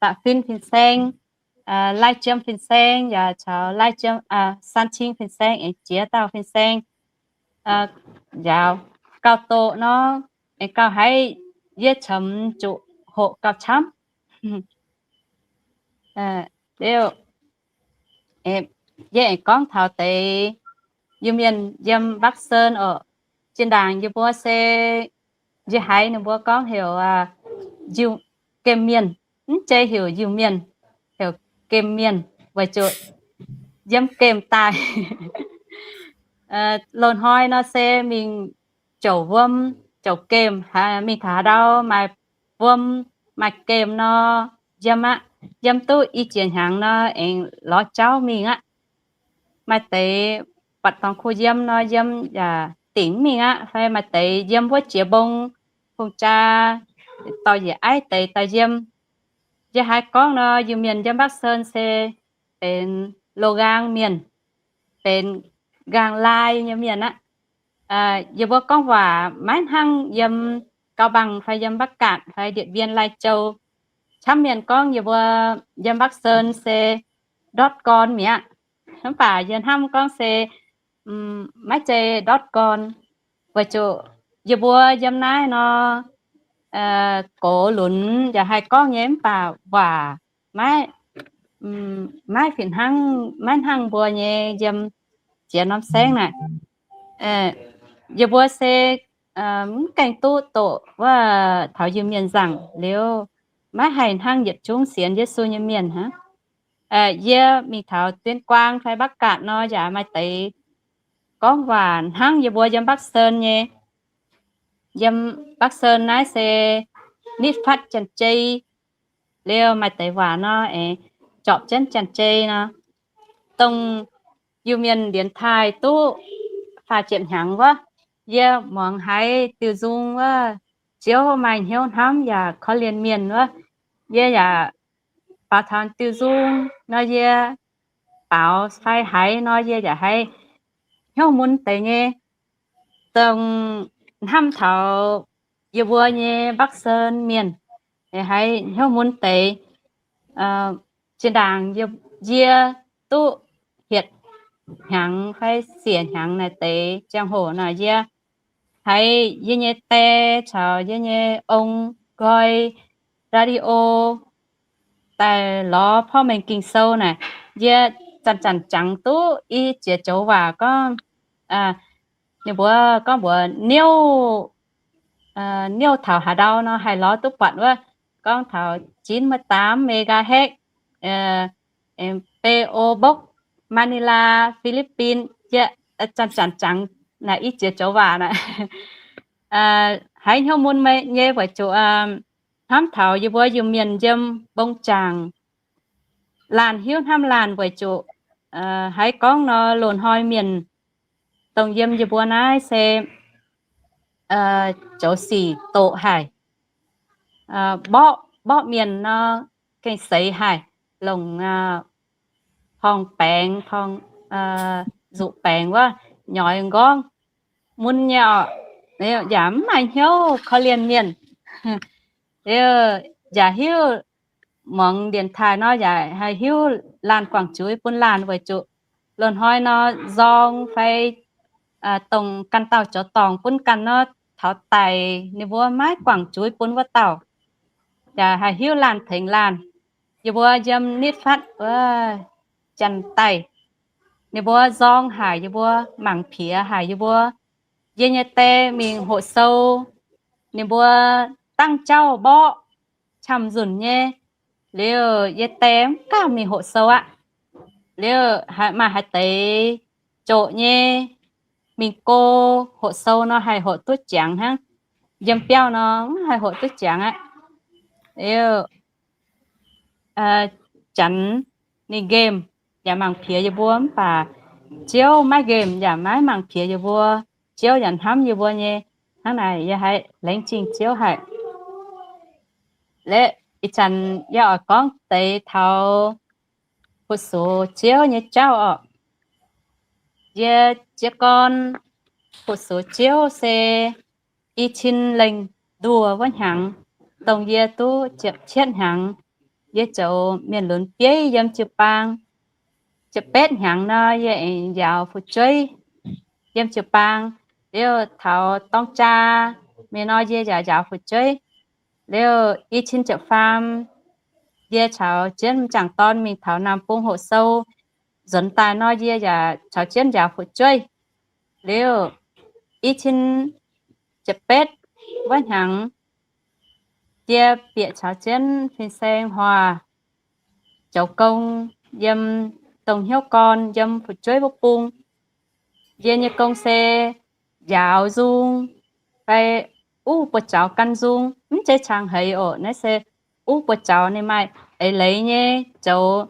Da'fin fin-saeng, Laih Jiem fin-saeng, yaac caux Laih Jiem, San Cing fin-saeng, aengx jiex dauh fin-saeng njaaux gauh doqc nor, aengx gauh haiz yie qiemx zuqc hoqc gauh camv. Liuz, yie aengx gorngv taux deix Iu-Mienh yiem Bắc Sơn oc. Zinh ndaangc yie mbuo se, yie haiz ninh mbuo gorngv heuc Iu-, Gem Mienh, mv zeiz heuc Iu-Mienh, heuc Gem Mienh weic zuqc yiem gemh daaih. Loz-hnoi nor se mingh jouc wuom, jouc gemh, mingh taux haaix ndau maaih wuom maaih gemh nor, yiem aqv. Yiem duqv i jiex hnyangx nor aengx lorz jauv mingh aqv. Maaih deix buatc dorngx kuh yiem nor, yiem yaac dingc mv mingh aqv. Fai maaih deix yiem wuov jiex mbong, hungh jaa dorh njiec aiv deix daaih yiem. Yie haiz gorngv nor, Iu-Mienh yiem Bắc Sơn se benx loz-nqaang mienh, benx nqaang laai nyei mienh aqv. Yie mbuo gorngv waac maiv hnangv yiem Cao Bằng fai yiem Bắc Kạn fai Điện Biên, Lai Châu. Camv mienh gorngv yie mbuo yiem Bắc Sơn se ndortv gorn mi'aqv. Mv baac yie hnamv gorngv se maiv zeiz ndortv gorn, weic zuqc yie mbuo yiem naaiv nor, gox lunx yaac haih gorngv nyei mv baac waac maiv, maiv fih hnangv, maiv hnangv mbuo nyei yiem ziex norm saengv naaic. Yie mbuo se mv gaengh duqv doqc wuov taux Iu-Mienh nzangc liuz, maiv haih hnangv yietc zungv sienx Yesu nyei mienh hnangv. Yie mingh taux Tuyên Quang fai Bắc Kạn nor yaac maaih deix gorngv waac hnangv yie mbuo yiem Bắc Sơn nyei. Yiem Bắc Sơn naaiv se nitv fatv Janx-Jei, liuz maaih deix waac nor aengx zorpc jienv Janx-Jei nor. Dongh Iu-Mienh ndienx taaih duqv faah ziepc hnyangx wuov, yie muangx haiz diuh nzung wuov, Ziouv maaih hnyouv hnamv yaac korv-lienh mienh wuov, yie yaac baaux taux diuh nzung nor, yie baaux fai haiz nor, yie yaac haiz hnyouv mun deix nyei. Dongh hnamv taux yie mbuo nyei Bắc Sơn mienh, haiz hnyouv mun deix. Zinh ndaangc yie duqv hietc hnyangx fai siec hnyangx naaic deix ziangh hoc naaic, yie haiz yie nyei die caux yie nyei ong nqoi radio daaih lorz porv mengh Ging-Sou naaic, yie zanc-zanc jangx duqv i ziex joux waac gorngv, ninh mbuo gorngv mbuox niouv, niouv taux haaix ndau nor haih lorz duqv buatc wuov, gorngv taux chín mươi tám megahertz, P O Box, Manila, Philippines, yie zanc-zanc jangx naaic i ziex joux waac naaic. Haiz hnyouv mun nyei weic zuqc hnamv taux yie mbuo Iu-Mienh yiem mbong zaangc, laanh hiuv hnamv laanh weic zuqc haiz gorngv nor loz-hnoi mienh dongh yiem yie mbuo naaiv se zoux sic doqc haic, mborqv, mborqv mienh nor gengh seix haic, longc porng baengx, porng nzuqc baengx wuov nyoix nqorngv mun nyei orqc, yaac mv maaih hnyouv korv-lienh mienh. Liuz yaac hiuv muangx ndienx taaih nor yaac haih hiuv laanh guangc zuiz bun laanh weic zuqc loz-hnoi nor nzorng fai dongh ganh dauh zoux dorngc bun ganh nor taux daic ninh mbuo maiv guangc zuiz bun wuov dauh, yaac haih hiuv laanh tengx laanh. Yie mbuo yiem nitv fatv wuov janx daaih, ninh mbuo nzorng haic yie mbuo, mangc piex haic yie mbuo. Yie nyei die mingh hoqc sou, ninh mbuo dangv jauv mborqv camv-nzunc nyei. Liuz yie die mv gauh mingh hoqc sou aqv. Liuz maaih haaix deix zoqc nyei, mingh go hoqc sou nor haih hoqc duqv jangx hnangv. Yiem biauv nor mv haih hoqc duqv jangx aqv. Liuz janx ninh nqemh yaac mangc piex yie mbuo mv baac Ziouv maiv nqemh yaac maiv mangc piex yie mbuo. Ziouv yaac hnamv yie mbuo nyei. Hnangv naaic yie haiz laengz zingh Ziouv haic. Liuz ih zanc yie oix gorngv deix taux fu-sux Ziouv nyei jauv orqc. Yie jiez gorn fu-sux Ziouv se i cin lengh nduoh wuov hnyangx, dongh yie duqv ziepc cietv hnyangx, yie zoux mienh lunx bieiv yiem jiu-baang. Ziepc betv hnyangx nor yie aengx njaaux fu'jueiv yiem jiu-baang. Liuz taux dorng jaa mingh nor yie yaac njaaux fu'jueiv. Liuz i cin ziepc faam yie caux jienv m'jangc dorn mingh taux Naamh Bung hoqc sou. Nzuonx daaih nor yie yaac caux jienv njaaux fu'jueiv. Liuz i cin ziepc betv wuov hnyangx, yie bieqc caux jienv fin-saeng Huaac zoux gong yiem dongh hnyouv gorn yiem fu'jueiv wuov bung. Yie nyei gong se njaaux nzung fai uv buoz zaux gan nzung, mv zeiz cangx heix oc. Naaiv se uv buoz zaux ninh maaih eix leiz nyei zoux.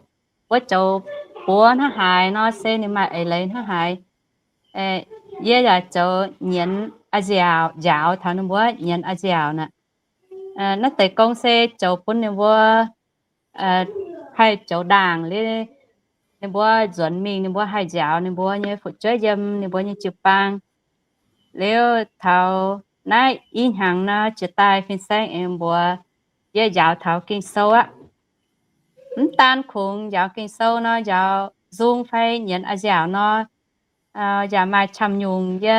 Wuov zoux buoz hnangv haaix nor se ninh maaih eix leiz hnangv haaix. Yie yaac zoux nyienz a'nziaauc, njaaux taux ninh mbuo nyienz a'nziaauc naaic. Naaiv deix gong se zoux bun ninh mbuo haih zoux ndaangc liuz, ninh mbuo nzuonx mingh ninh mbuo haih njaaux ninh mbuo nyei fu'jueiv yiem ninh mbuo nyei jiu-baang. Liuz taux Naaiv i hnyangx nor jiex daaih fin-saeng aengx mbuox yie njaaux taux Ging-Sou aqv. Mv daan kungx njaaux Ging-Sou nor, njaaux nzung fai nyienz a'nziaauc nor, yaac maaih camv nyungc yie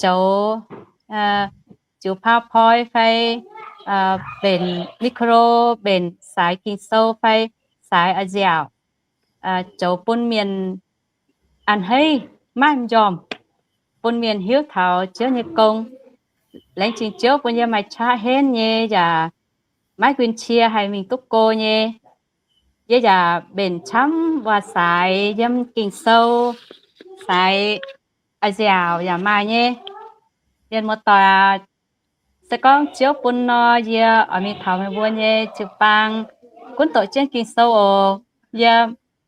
zoux, ziux PowerPoint fai mbenc micro, mbenc saaix Ging-Sou fai saaix a'nziaauc, zoux bun mienh a'hneiv maiv m'njormh, bun mienh hiuv taux Ziouv nyei gong. Laengz zingh Ziouv bun yie maaih qaqv henv nyei, yaac maiv guin cie haih mingh duqv go nyei. Yie yaac mbenc camv waac-saaix yiem Ging-Sou, saaix a'nziaauc yaac maaih nyei. Mienh muoz-doic aac, se gorngv Ziouv bun nor, yie oix mingh taux meih mbuo nyei jiu-baang gunv doqc jienv Ging-Sou oc. Yie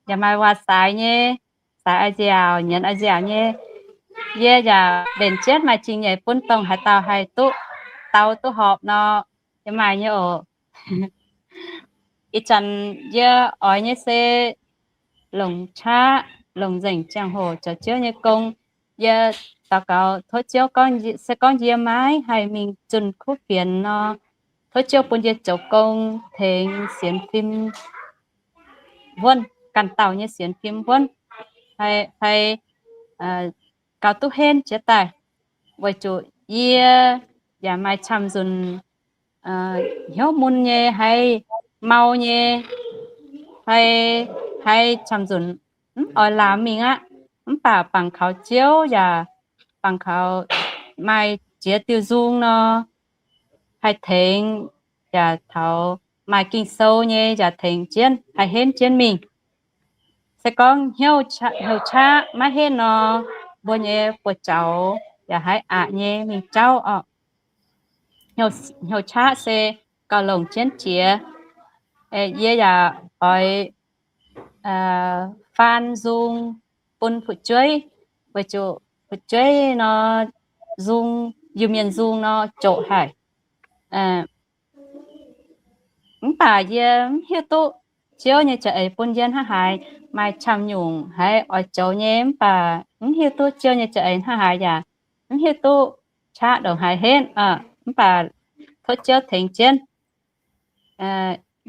yaac maaih waac-saaix nyei, saaix a'nziaauc, nyienz a'nziaauc nyei. Yie yaac mbenc jienv maaih zingh nyeic bun dongh haaix dauh haih duqv dau duqv horpc nor, yie maaih nyei oc. Ih zanc yie oix nyei se longc qaqv, longc nzengc ziangh hoc zoux Ziouv nyei gong. Yie daux gaux tov Ziouv, se gorngv yie maiv haih mingh zunh kuv fienx nor, tov Ziouv bun yie zoux gong tengx sienx fim wuonv, ganh dauh nyei sienx fim wuonv, fai gauh duqv henv jiex daaih, weic zuqc yie yaac maaih camv nzunc hnyouv mun nyei, haih mau nyei, fai haih camv nzunc mv oix laamx mingh aqv. Mv baac bangc kaux Ziouv yaac bangc kaux maaih ziex diuh nzung nor, haih tengx, yaac taux maaih Ging-Sou nyei yaac tengx jienv haih henv jienv mingh. Se gorngv hnyouv qaqv maiv henv nor, mbuo nyei buoz-zaux yaac haih aqc nyei mingh jauv oc. Hnyouv qaqv se gauh longc jienv jiex. Yie yaac oix faan nzung bun fu'jueiv, weic zuqc fu'jueiv nor, nzung, Iu-Mienh nzung nor joqc haic. Mv baac yie mv hiuv duqv Ziouv nyei za'eix bun yie hnangv haaix. Maaih camv nyungc haiz oix zoux nyei, mv baac mv hiuv duqv Ziouv nyei za'eix hnangv haaix yaac mv hiuv duqv qaqv ndongc haaix henv. Mv baac tov Ziouv tengx jienv.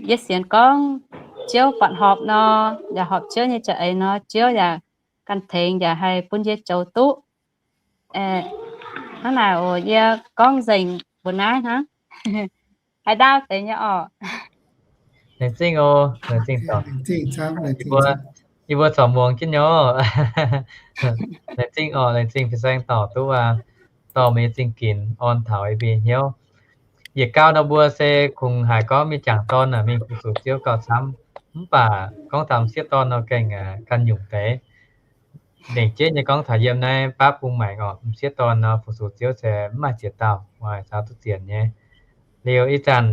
Yie sienx gorngv Ziouv buatc horpc nor, yaac horpc Ziouv nyei za'eix nor, Ziouv yaac ganh tengx yaac haih bun yie zoux duqv. Hnangv naaic oc, yie gorngv nzengc mbuo naaiv hnangv. Haaix ndau deix nyei orqc? Laengz zingh oc, laengz zingh dorc. Yie mbuo corc muangx jienv nyei. Laengz zingh orqc, laengz zingh fin-saeng dorc duqv dorh meih nyei zingh ginx orn taux yie mbuo nyei hnyouv. Yietc gau nor mbuo se kungx haiz gorngv mingh jangc dorn aah, mingh fu-sux Ziouv gauh camv. Mv baac gorngv taux m'sieqv dorn nor gengh ganh nyungc deix. Nengc jeiv nyei gorngv taux yiem naaiv baav bung maengx orqc, m'sieqv dorn nor fu-sux Ziouv se mv maaih ziex dauh, maaih caux duqv zienx nyei. Liuz ih zanc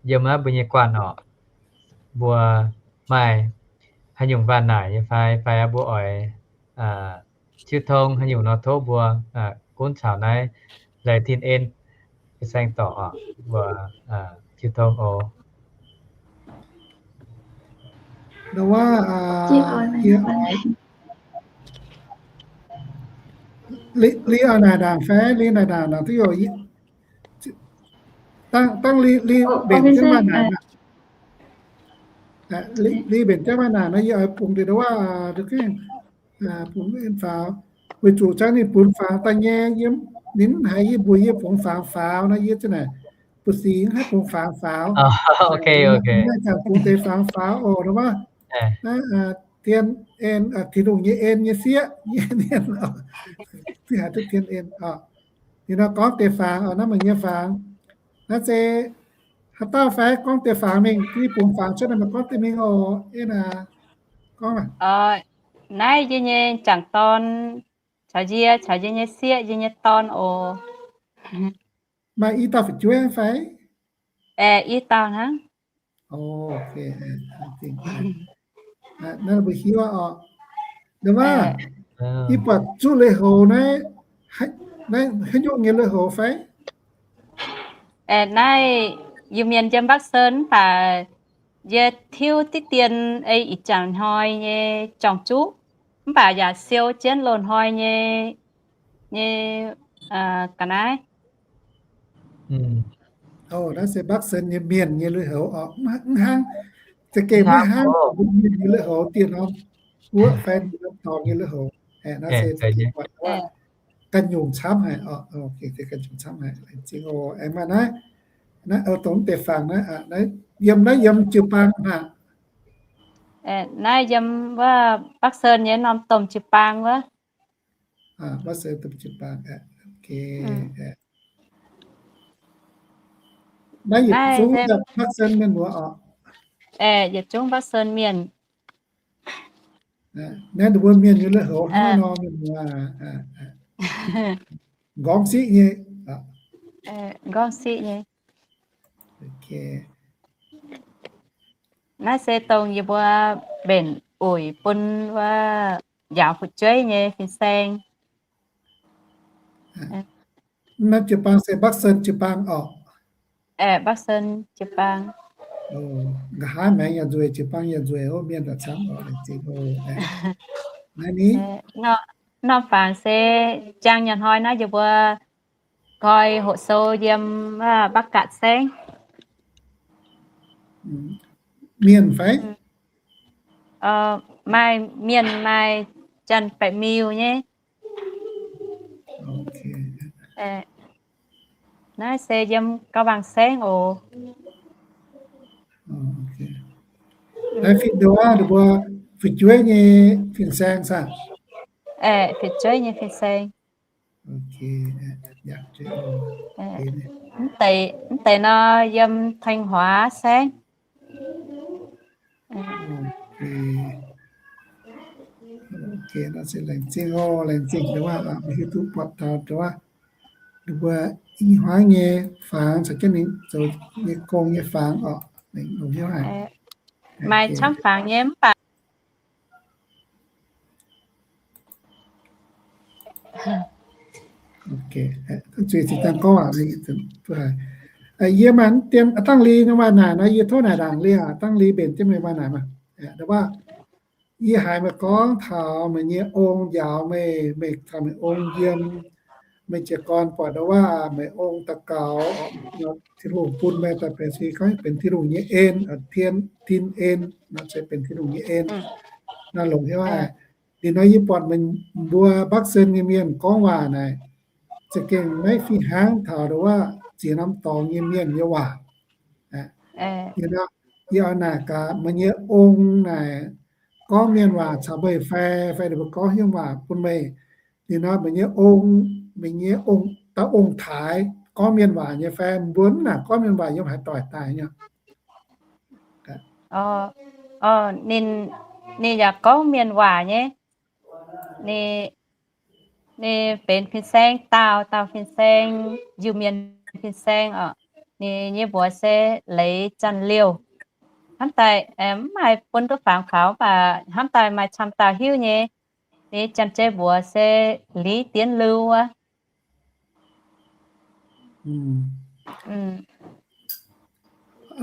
yiem naaiv mbuo nyei guanh orqc, mbuo maaih haaix nyungc waac-naaic nyei fai, fai mbuo oix jiu tong haaix nyungc nor tov mbuo gunv caux naaiv Laaix Tin En, fin-saeng dorc orqc, mbuo jiu tong oc. Li oix naaic ndaangc fai? Li naaic ndaangc duqv yoc. Dangh li, li mbenc jienv waac-naaic. Li mbenc jienv waac-naaic nor, yie oix bungx deix waac, bungx en faaux, weic zuqc cangv ninh bungx faaux daaih nyei, yie, ninh haiz yie mbuox yie bungx faaux faaux nor, yie za'naaic buoz-singx haih bungx faaux faaux. Naaiv zanc bungx deix faaux faaux oc, nor wuov. Naaiv Tin En, Tin-Hungh nyei en nyei sieqv, Tin En oc. Ninh nor gorngv deix fangx oc, naaiv meih nyei fangx. Naaiv se haaix dauh fai gorngv deix fangx mingh, yie bungx fangx cuotv naaic, meih gorngv deix mingh oc. Ei naaic, gorngv naaic. Naaiv yie nyei jangc dorn caux yie, caux yie nyei sieqv, yie nyei dorn oc. Maaih i dauh fu'jueiv fai? I dauh hnangv. Naaiv mbuo hiuv oc. Nda wuov, yie buatc zuqc lui-houx naaiv, naaiv haaix nyungc nyei lui-houx fai? Naaiv Iu-Mienh yiem Bắc Sơn mv baac yie tiuv diqv dien ei ih jangc hnoi nyei jorng-zuqv, mv baac yaac siou jienv loz-hnoi nyei, nyei ga'naaiv. Naaiv se Bắc Sơn nyei mienh nyei lui-houx oc. Mv hnangv, za'gengh maiv hnangv mbuo mienh nyei lui-houx, dieh norm guoqv fai dieh norm dorngx nyei lui-houx. Naaiv se ganh nyungc camv haic oc. Ganh nyungc camv haic. Aengx maaih naaiv, naaiv dongh deix fangx naaiv, yiem naaiv yiem jiu-baang hnangv. Naaiv yiem wuov Bắc Sơn nyei norm domh jiu-baang wuov. Bắc Sơn domh jiu-baang. Naaiv yietc zungv Bắc Sơn mienh muoz oc. Yietc zungv Bắc Sơn mienh. Naaiv ninh mbuo mienh nyei lui-houx hnangv nor mienh muoz. Nqorngv siqv nyei. Nqorngv siqv nyei. Naaiv se dongh yie mbuo mbenc uix bun wuov njaaux fu'jueiv nyei fin-saeng. Naaiv jiu-baang se Bắc Sơn jiu-baang oc. Bắc Sơn jiu-baang. Nqa'haav maengx yaac nzueic, jiu-baang yaac nzueic, mienh daaih camv oc. Naaiv ni norm fangx se jangx nyanc hnoi naaiv yie mbuo koi hoqc sou yiem Bắc Cạn saengv. Mienh fai? Maaih mienh, maaih Janx-Baeqc Miuh nyei. Naaiv se yiem Cao Bằng saengv oc. Naaiv fih nduov ninh mbuo fu'jueiv nyei fin-saeng saah? Fu'jueiv nyei fin-saeng. Mv deix, mv deix nor yiem Thanh Hóa saengv. Laengz zingh, laengz zingh, hiuv duqv buatc taux ninh mbuo ih hnoi nyei fangx caux jienv ninh zoux nyei gong nyei fangx oc. Longx hnyouv haic. Maaih camv fangx nyei mv baac Zuiz zinh dangh gorngv aqv. Yie maaih dien dangh li nyei waac naaic nor, yie tov naaic ndaangc li aqv. Dangh li mbenc jienv meih waac naaic maah. Wuov, yie haiz meih gorngv taux meih nyei ong njaaux meih, meih caux meih ong yiem, meih jiez gorn buatc wuov, meih ong daux gaux, Tin-Hungh bun meih daaih benx, se gorngv benx Tin-Hungh nyei en, tin en, nor se benx Tin-Hungh nyei en. Naaiv longx hnyouv aqv. Liuz nor yie buatc meih mbuo Bắc Sơn nyei mienh gorngv waac naaic, za'gengh maiv fih hnangv taux wuov ziex norm dorngx nyei mienh nyei waac. Liuz nor, yie oix naaic gaax meih nyei ong naaic gorngv mienh waac caux meih fai, fai ninh mbuo gorngv hnyouv waac bun meih. Liuz nor meih nyei ong, meih nyei ong, dauh ong-taaix gorngv mienh waac nyei fai, mbuo mv naaic gorngv mienh waac yiem haaix doic daaih nyei? Ninh, ninh yaac gorngv mienh waac nyei. Ninh, ninh benx fin-saeng, daauh, daauh fin-saeng, Iu-Mienh fin-saeng oc. Ninh nyei mbuox se Leiz Janx-Liouh. Hnamv daaih, mv maaih bun duqv fangx faaux, mv baac hnamv daaih maaih camv dauh hiuv nyei. Ninh janx-zei mbuox se Lý Tiến Lưu aqv.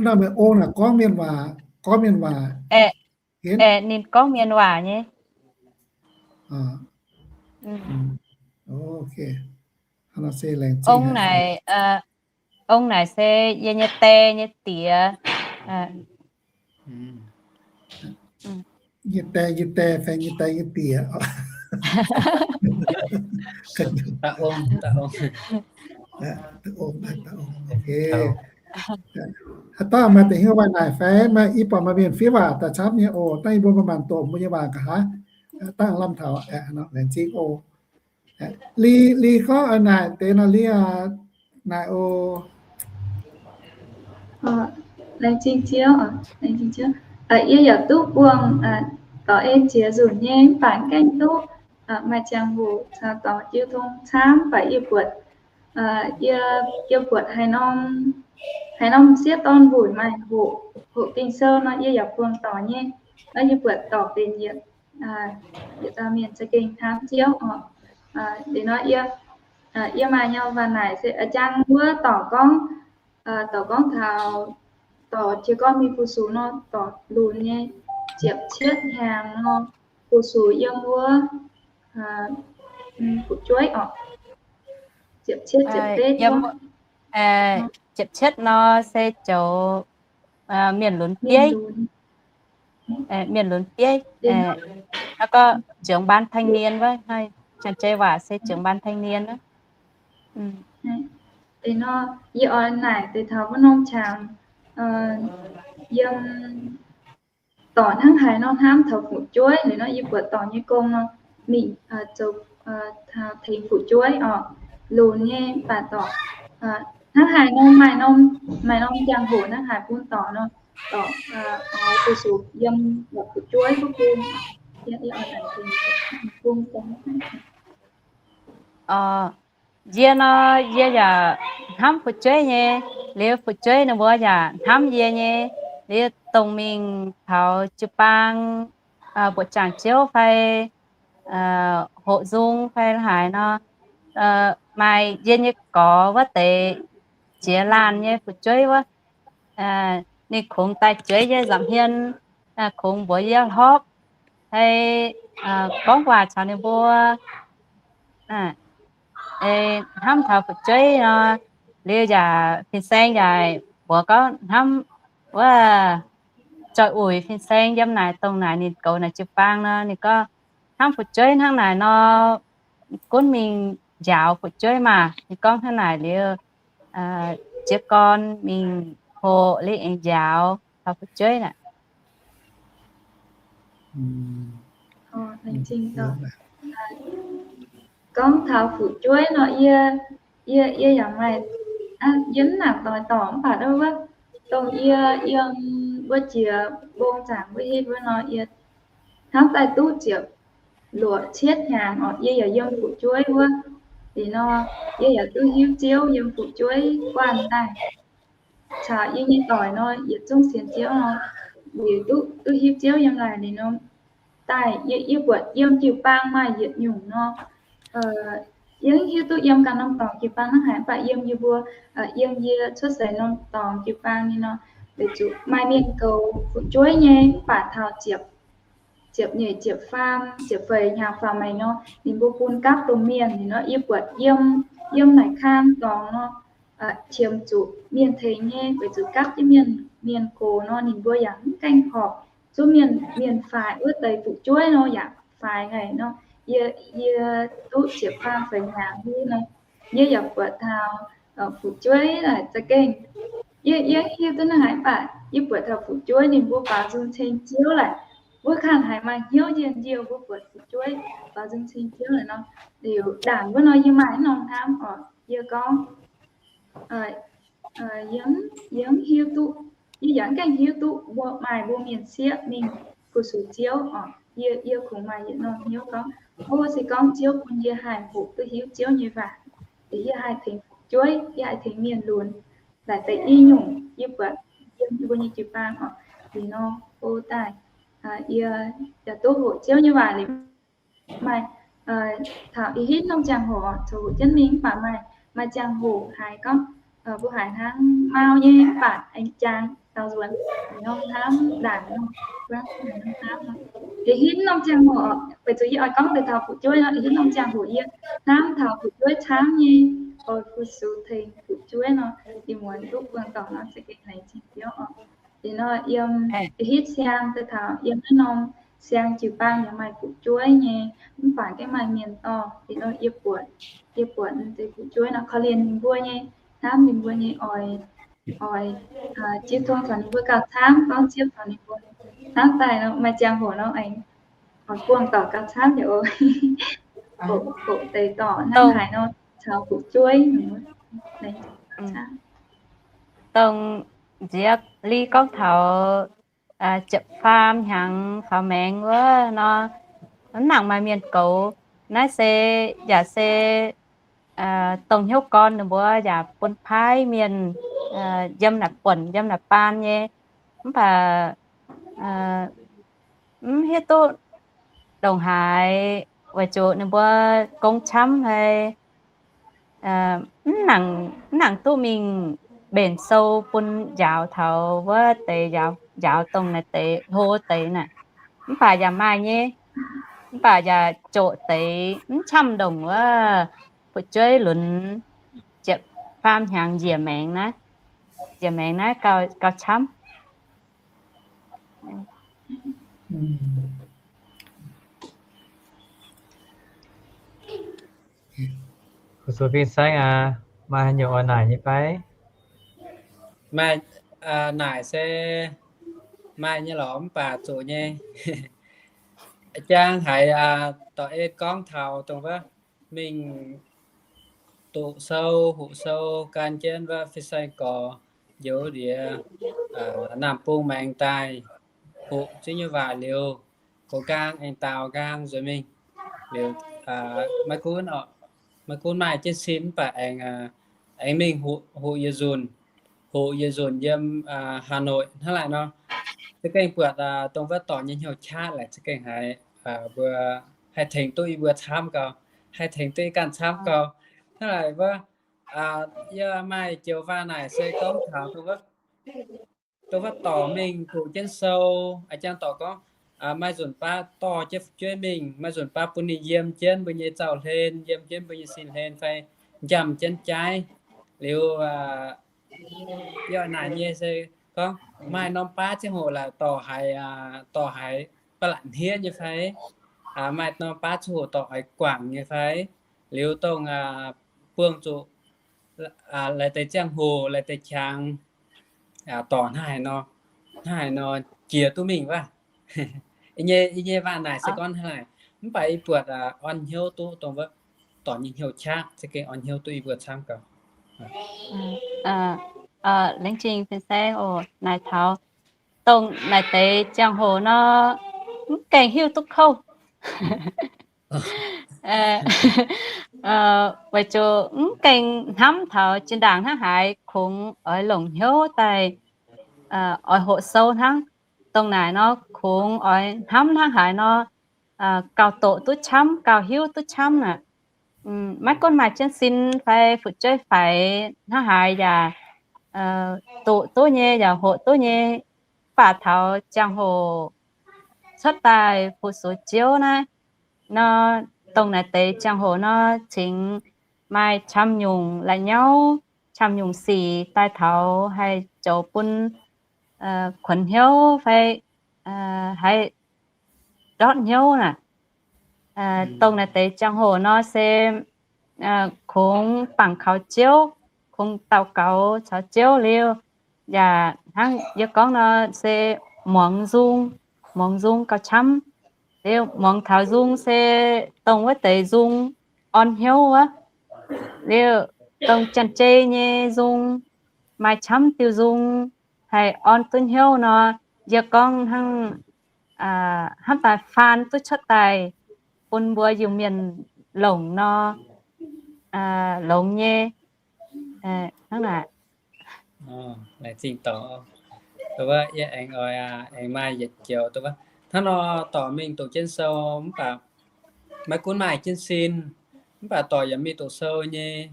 Naaiv meih ong naaic gorngv mienh waac, gorngv mienh waac. Ninh gorngv mienh waac nyei. Ong naaic, ong naaic se yie nyei die nyei diex. Nyei die, nyei die fai nyei die nyei diex. Haaix dauh maaih deix hnyouv waac naaic fai? Maaih, yie buatc maaih mienh fiev waac daaih camv nyei oc. Dangh yie mbuo manc-manc doqc mbuo nyei waac nqa'haav, dangh lamh taux aeqv, laengz zingh oc. Li, li gorngv naaic deix nor, li naaic oc. Laengz zingh Ziouv, laengz zingh Ziouv. Yie yaac duqv buangh dorh ei jiex nzunc nyei, mv baac gaengh duqv maaih ziangh hoc caux dorh jiu tong camv, mv baac yie buatc, yie, yie buatc haaix norm, haaix norm sieqv dorn nqox maaih hoqc, hoqc Ging-Sou nor, yie yaac buangh dorh nyei. Nor yie buatc dorh benx yietc, yietc dauh mienh za'gengh hnamv Ziouv oc. Liuz nor yie, yie maaih nyei waac naaic se a'jang wuov dorc gorngv, dorc gorngv taux, dorc jiez gorn mingh fu-sux nor, dorc lunx nyei ziepc cietv hnyangx nor, fu-sux yiem wuov fu'jueiv oc. Ziepc cietv ziepc betv. Ziepc cietv nor se zoux mienh lunx bieiv. Mienh lunx bieiv, gorngv trưởng ban thanh niên wuov, janx-zei waac se trưởng ban thanh niên wuov. Nor yie oix naaic deix taux wuov norm qangx, yiem dorc hnangv haaix nor hnamv taux fu'jueiv. Liuz nor yie buatc dorc nyei gong nor, mingh zoux tengx fu'jueiv oc, lunx nyei mv baac dorc hnangv haaix nor maaih norm, maaih norm ziangh hoc hnangv haaix bun dorc nor, dorc oix fu-sux yiem fu'jueiv duqv bun. Yie nor, yie yaac hnamv fu'jueiv nyei. Liuz fu'jueiv ninh mbuo yaac hnamv yie nyei. Liuz dongh mingh taux jiu-baang mbuoqc zaangc Ziouv fai hoqc nzung fai haaix nor, maaih yie nyei gorx wuov deix jiex laanh nyei fu'jueiv wuov, ninh kungx daaih jueiv yie nza'hmien, kungx mbuox yie hlorpv, fai gorngv waac caux ninh mbuo hnamv taux fu'jueiv nor. Liuz yaac fin-saeng yaac mbuox gorngv hnamv wuov zoih uix fin-saeng yiem naaic dongh naaic ninh goux naaic jiu-baang nor, ninh gorngv hnamv fu'jueiv hnangv naaic nor, gunv mingh njaaux fu'jueiv maah. Ninh gorngv hnangv naaic liuz, jiez gorn mingh hoqc liuz aengx njaaux taux fu'jueiv naaic. Gorngv taux fu'jueiv nor, yie, yie, yie yaac maaih, yie mv nangc doix dorngc mv baac wuov, dongh yie yiem wuov jiex mbong zaangc wuov hitv wuov nor, yie hnamv daaih duqv ziepc luoqc cietv hnyangx oc, yie yaac yiem fu'jueiv wuov. Liuz nor, yie yaac duqv hiuv Ziouv yiem fu'jueiv guanh daaih. Caux yie nyei doic nor yietc zungv sienx Ziouv nor, liuz duqv, duqv hiuv Ziouv yiem naaic liuz nor, daaih yie, yie buatc yiem jiu-baang maaih yietc nyungc nor, yie mv hiuv duqv yiem ganh norm dorngx jiu-baang hnangv haaix, mv baac yiem yie mbuo, yiem yie cuotv seix norm dorngx jiu-baang nyei nor, weic zuqc maaih mienh goux fu'jueiv nyei, mv baac taux ziepc, ziepc nyeic, ziepc faam, ziepc feix hnyangx faaux maengx nor, ninh mbuo bun gapv domh mienh. Liuz nor, yie buatc yiem, yiem naaic kang dorngx nor, qiemx zuqc mienh tengx nyei, weic zuqc gapv jienv mienh, mienh gox nor, ninh mbuo yaac mv gaengh horpc zuov mienh, mienh faix wuov deix fu'jueiv nor, yaac faix haic nor. Yie, yie duqv ziepc faam feix hnyangx wuov nor, yie yaac buatc taux fu'jueiv naaic za'gengh, yie, yie hiuv duqv hnangv haaix mv baac yie buatc taux fu'jueiv ninh mbuo baaux nzung ceng Ziouv laic. Wuov kangh haiz maaih hnyouv njien-youh mbuo buatc fu'jueiv baaux nzung ceng Ziouv laic nor. Liuz ndaangc wuov nor yie maaih norm hnamv oc, yie gorngv, yie, yie mv hiuv duqv, yie yaac mv gaengh hiuv duqv mbuo maaih mbuo mienh sieqv mingh fu-sux Ziouv oc. Yie, yie kungx maaih yietc norm hnyouv gorngv, o, se gorngv Ziouv bun yie haih hoqc duqv hiuv Ziouv nyei waac, yie haih tengx fu'jueiv, yie haih tengx mienh lunx, laaix deix i nyungc yie buatc yiem yie mbuo nyei jiu-baang oc. Liuz nor, o, daaih yie yaac duqv hoqc Ziouv nyei waac liuz maaih, taux ih hitv norm ziangh hoc oc, zoux hoqc jienv mingh mv baac maaih, maaih ziangh hoc haiz gorngv mbuo haiz hnangv mau nyei mv baac aengx jangx daaux nzuonx, hnamv ndaangc nor, ih hitv norm ziangh hoc, weic zuqc yie oix gorngv deix taux fu'jueiv nor, ih hitv norm ziangh hoc yie hnamv taux fu'jueiv camv nyei, oix fu-sux tengx fu'jueiv nor, ih muonz duqv buangh dorngc nor za'gengh laengz zingh Ziouv oc. Liuz nor yiem ih hitv siang daaih taux yiem naaiv norm siang jiu-baang yaac maaih fu'jueiv nyei, mv baac gengh maaih mienh dorh. Liuz nor yie buatc, yie buatc deix fu'jueiv nor korv-lienh ninh mbuo nyei, hnamv ninh mbuo nyei, oix, oix ziouc tong caux ninh mbuo gauh camv, gorngv Ziouv caux ninh mbuo hnamv daaih nor, maaih ziangh hoc nor aengx oix buangh dorc gauh camv nyei oc. Hoqc deix dorc hnangv haaix nor caux fu'jueiv. Dongh nziex li gorngv taux ziepc faam hnyangx faaux maengx wuov nor, mv nangc maaih mienh goux. Naaiv se yaac se dongh hnyouv gorn ninh mbuo yaac bun paaiv mienh yiem naaic buonc yiem naaic baan nyei, mv baac mv hiuv duqv ndongc haaix, weic zuqc ninh mbuo gong camv haic, mv nangc, mv nangc duqv mingh mbenc sou bun njaaux taux wuov deix, njaaux, njaaux dongh naaic deix hlo deix naaic. Mv baac yaac maaih nyei, mv baac yaac zoqc deix mv camv ndongc wuov fu'jueiv lunx ziepc, faam hnyangx njiec maengx naaiv, njiec maengx naaiv gauh camv. Fu-sux fin-saeng aac, maaih haaix nyungc oix naaic nyei fai? Maaih, naaic se maaih nyei lorqc, mv baac zuqc nyei. Jang haiz dorh ei gorngv taux dongh wuov mingh doqc sou, hoqc sou gan jienv wuov fin-saeng gorx njoux ndiev naamh bung maengx daaih, hoqc zingv nyei waac liuz, goux nqaang aengx daaux nqaang nzuonx mingh. Liuz, maiv gunv, maiv gunv maaih jienv sin mv baac aengx, aengx mingh hoqc yietc nzunc, hoqc yietc nzunc yiem Hà Nội hnangv laaic nor. Za'gengh buatc dongh wuov dorc nyei hnyouv qaqv laaic za'gengh haiz mbuo haih tengx duqv yie mbuo camv gau, haih tengx duqv yie ganh camv gau. Hnangv laaic wuov, yie maaih joux waac naaic se gorngv taux dongh wuov dorc mingh doqc jienv sou, a'jang dorc gorngv, maaih nzunc baav dorh jienv fu'jueiv mingh, maaih nzunc baav bun ninh yiem jienv mbuo nyei zaux-hlen, yiem jienv mbuo nyei sin-hlen fai njamv jienv jaiv. Liuz, yie naaic nyei se gorngv maaih norm baav ziangh hoc laaix dorc haiz, dorc haiz ba'laqc hniev nyei fai? Maaih norm baav ziangh hoc dorc haiz guangc nyei fai? Liuz dongh buangh zuqc laaix deix ziangh hoc, laaix deix qangx, dorc hnangv haaix nor, hnangv haaix nor jiex duqv mingh wuov. Yie nyei, yie nyei waac naaic se gorngv hnangv naaic, mv baac yie buatc orn hnyouv duqv dongh wuov dorc nyei hnyouv qaqv za'gengh orn hnyouv duqv yie mbuo camv gau. Laengz zingh fin-saeng oc. Naaic taux dongh naaic deix ziangh hoc nor, mv gaengh hiuv duqv kouv. Weic zuqc mv gaengh hnamv taux zinh ndaangc hnangv haaix kungx oix longc hnyouv daaih oix hoqc sou hnangv. Dongh naaic nor kungx oix hnamv hnangv haaix nor gauh doqc duqv camv, gauh hiuv duqv camv aqv. Maiv gunv maaih jienv sin fai fu'jueiv faix hnangv haaix yaac doqc duqv nyei yaac hoqc duqv nyei. Mv baac taux ziangh hoc cuotv daaih fu-sux Ziouv naaiv nor, dongh naaic deix ziangh hoc nor cingx maaih camv nyungc la'nyauv, camv nyungc sic daaih taux haih zoux bun kuonx hnyouv fai haih ndortv hnyouv naaic. Dongh naaic deix ziangh hoc nor se kungx bangc kaux Ziouv, kungx daux gaux caux Ziouv liuz, yaac hnangv yie gorngv nor se muangx nzung, muangx nzung gauh camv. Liuz muangx taux nzung se dongh wuov deix nzung orn hnyouv wuov. Liuz dongh janx-zei nyei nzung, maaih camv diuh nzung haih orn duqv hnyouv nor, yie gorngv hnangv hnamv daaih faan duqv cuotv daaih bun mbuo Iu-Mienh longc nor, longx nyei. Hnangv naaic. Laengz zingh dorc. Wuov yie aengx oix, aengx maaih yietc joux, hnangv nor dorc mingh doqc jienv sou mv baac maiv gunv maaih jienv sin, mv baac dorc yaac mingh doqc sou nyei.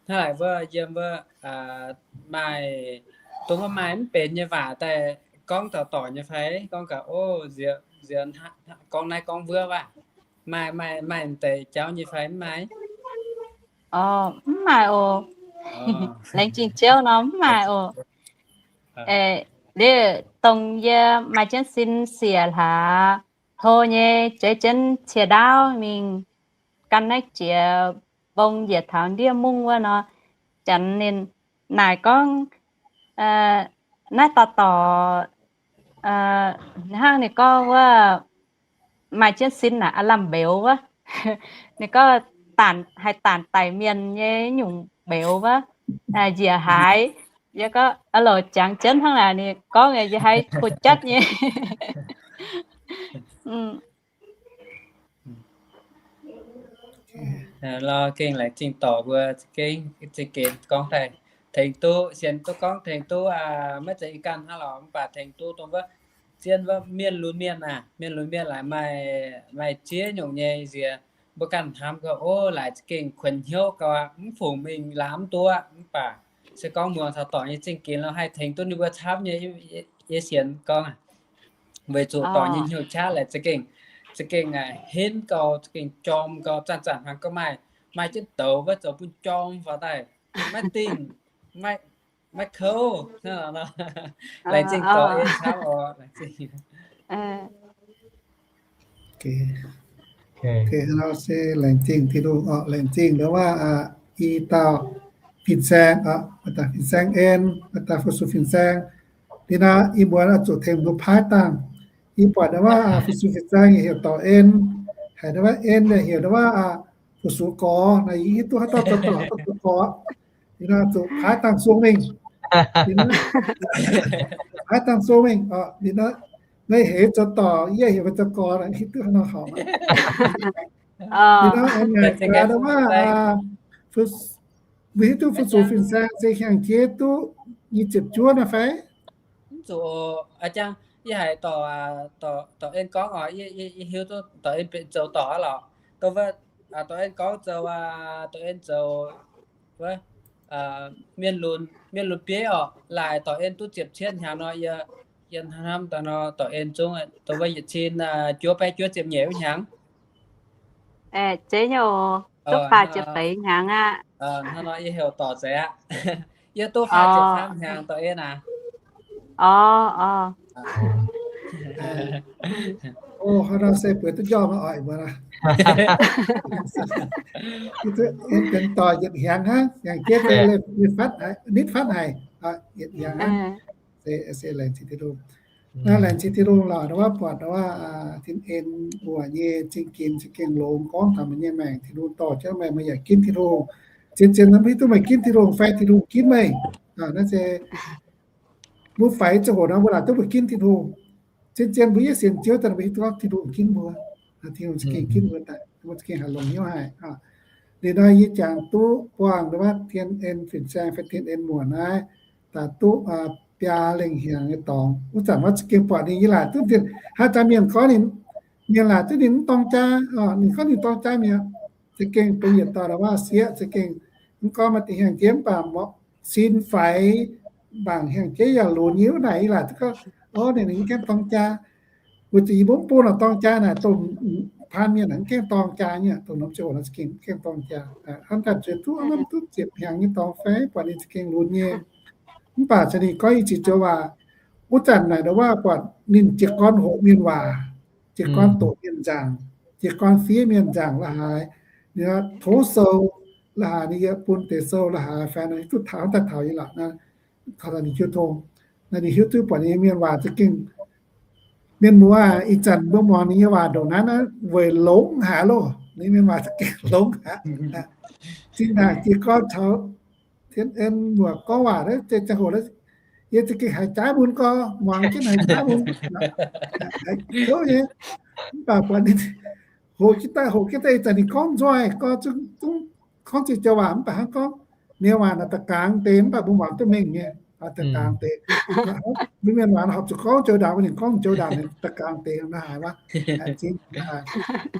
Hnangv naaic wuov yiem wuov maaih dongh wuov maaih mv benx nyei waac daaih gorngv taux dorc nyei fai? Gorngv gaax, o, nziex, nziex gorngv naaiv gorngv wuov waac. Maaih, maaih, maaih deix jauv nyei fai mv maaih? Mv maaih oc. Laengz zingh Ziouv nor mv maaih oc. Liuz dongh yie maaih jienv sin siec hlaax, hlo nyei, zueiz jienv cie ndaauv mingh gan naaiv jiex mbong njiec taux ndiev mungv wuov nor, janx ninh naaic gorngv, naaiv dauh dorc hnangv ninh gorngv wuov maaih jienv sin naaic aav lamh mbeux wuov. Ninh gorngv haih daanc daic mienh nyei nyungc mbeux wuov, njiec haaix. Yie gorngv, aa loc, jangx jienv hnangv naaic ninh gorngv, yie haiz kuh jatv nyei. Lorz gengh laengz zingh dorc mbuo za'gengh, za'gengh gorngv daaih tengx duqv, sienx duqv gorngv tengx duqv, maiv zeiz ih ganh hnangv lorqc, mv baac tengx duqv dongh wuov zien wuov mienh lunx mienh aac, mienh lunx mienh laaix maaih, maaih ziex nyungc nyei nziex, mbuo ganh hnamv gau, o, laaix za'gengh kuonx hnyouv gau aqv, mv fungc mingh lamz duqv, mv baac se gorngv muangx taux dorc nyei zingh ginx lorqc haih tengx duqv ninh mbuo camv nyei. Yie sienx gorngv, weic zuqc dorc nyei hnyouv qaqv laaix za'gengh, za'gengh henv gau, za'gengh jorm gau, zanc-zanc hnaangx gau maaih, maaih jienv douz wuov zoux bun jorm faaux daaih, maiv dingh. Maiv kouv, laengz zingh dorh en camv oc. Laengz zingh Tin-Hungh oc, laengz zingh ndau waac i dauh fin-saeng, fin-saeng en, maaih dauh fu-sux fin-saeng. Liuz nor ih muonz oix zuqc tengx mbuo paaiv dangh. Yie buatc ndau waac fu-sux fin-saeng yaac heuc dorc en, haiz ndau waac en yaac heuc ndau waac fu-sux gorx. Naaiv yie hiuv duqv haaix dauh zoux dorc, haaix dauh zoux gorx. Liuz nor zuqc paaiv dangh sung mingh. Paaiv dangh sung mingh oc. Liuz nor meih heuc zoux dorc, yie heuc meih zoux gorx, hiuv duqv haaix nor horpc. Liuz nor naaic gaax ndau waac, mbuo hiuv duqv fu-sux fin-saeng se hiaangx jeiv duqv nyei ziepc juov nor fai? Mv zuqc, a'jang, yie haiz dorc, dorc en gorngv oc, yie hiuv duqv dorc en zoux dorc aqv lorqc. Dorc en gorngv zoux, dorc en zoux mienh lunx, mienh lunx bieiv oc, laaic dorc en duqv ziepc cietv hnyangx nor, yie hnamv daaih nor dorc en zungv dongh wuov yietc cin juov baeqv juov ziepc nyeic wuov hnyangx. Zeiz nyei oc, duqv faah ziepc feix hnyangx aqv. Hnangv nor yie heuc dorc zeiz aqv. Yie duqv faah ziepc faam hnyangx dorc en aac. Hnangv nor se bueix duqv njormh oc. Benx dorc yietc hnyangx hnangv, hnyangx jeiv nitv fatv haic, yietc hnyangx hnangv. Se laengz zingh Tin-Hungh. Naaiv laengz zingh Tin-Hungh lorqc, ndau waac buatc ndau waac tin en wuoc nyei zingh ginx za'gengh longx, gorngv taux meih nyei maengc, Tin-Hungh dorh jienv meih, meih yaac ginv Tin-Hungh. Zien-zien mv hiuv duqv meih ginv Tin-Hungh fai Tin-Hungh ginv meih. Naaiv se mbuo faix ziangh hoc nor mbuo laaic duqv mbuo ginv Tin-Hungh. Zien-zien mbuo yietv sienx Ziouv daaih mbuo hiuv duqv gorngv Tin-Hungh ginv mbuo. Tin-Hungh za'gengh ginv mbuo daaih, mbuo za'gengh haih longx hnyouv haic. Liuz nor yie jangx duqv buangh ndau waac tien en fin-saeng fai tien en muoc naaiv, daaih duqv biaa lengh hnyangx nyei dorngx. Wuov zanc maiv za'gengh buatc ninh, yie laaic duqv ninh, haaix zanc mienh gorngv ninh, mienh laaic duqv ninh mv dorng jaa, ninh gorngv ninh dorng jaa mi'aqv. Za'gengh benx yietc dauh ndau waac sieqv, za'gengh mv gorngv maaih deix hnyangx jeiv mv baac sin faix, mv baac hnyangx jeiv yaac lunx nyei wuov naaic, yie laaic duqv gorngv, o, ninh mv gaengh dorng jaa. Weic zuqc yie mbuo mv bung naaic dorng jaa naaic, dongh paan mienh mv gaengh dorng jaa nyei, dongh norm ziangh hoc nor za'gengh mv gaengh dorng jaa. Hnamv daaih zueiz duqv, hnamv duqv ziepc hnyangx nyei dorngx fai buatc ninh za'gengh lunx nyei. Mv baac caux ninh gorngv i ziex joux waac, wuov zanc naaic ndau waac buatc ninh jiez gorn hoqc mienh waac, jiez gorn doqc mienh nzaangc, jiez gorn fiev mienh nzaangc la'haaix, ninh tov sou la'haaix, ninh yaac bun deix sou la'haaix fai nor, duqv taux daaih taux nyei lorqc. Naaiv ninh hiuv tong, naaiv ninh hiuv duqv buatc ninh nyei mienh waac za'gengh, mienh muoz aac, ih zanc mbuo muangx ninh nyei waac ndongc naaiv naaiv weic longx haic loh. Ninh mienh waac za'gengh longx haic. Zinh ndaangc jiez gorn caux Tien En muoc gorngv waac naaiv, ziangh hoc yie za'gengh haiz jaav mun gorx, muangx jienv haiz jaav mun, haiz kouv nyei. Mv baac buatc ninh hoqc jienv daaih, hoqc jienv daaih ih zanc ninh gorngv nzoih gorx, zungv gorngv ziex joux waac mv baac hnangv gorngv mienh waac naaic da'gaangx deix, mv baac mbuo muangx duqv mengh nyei, da'gaangx deix. Mbuo mienh waac horpc zuqc gorngv joux ndaangc, ninh gorngv joux ndaangc, ninh da'gaangx deix nor haiz wuov.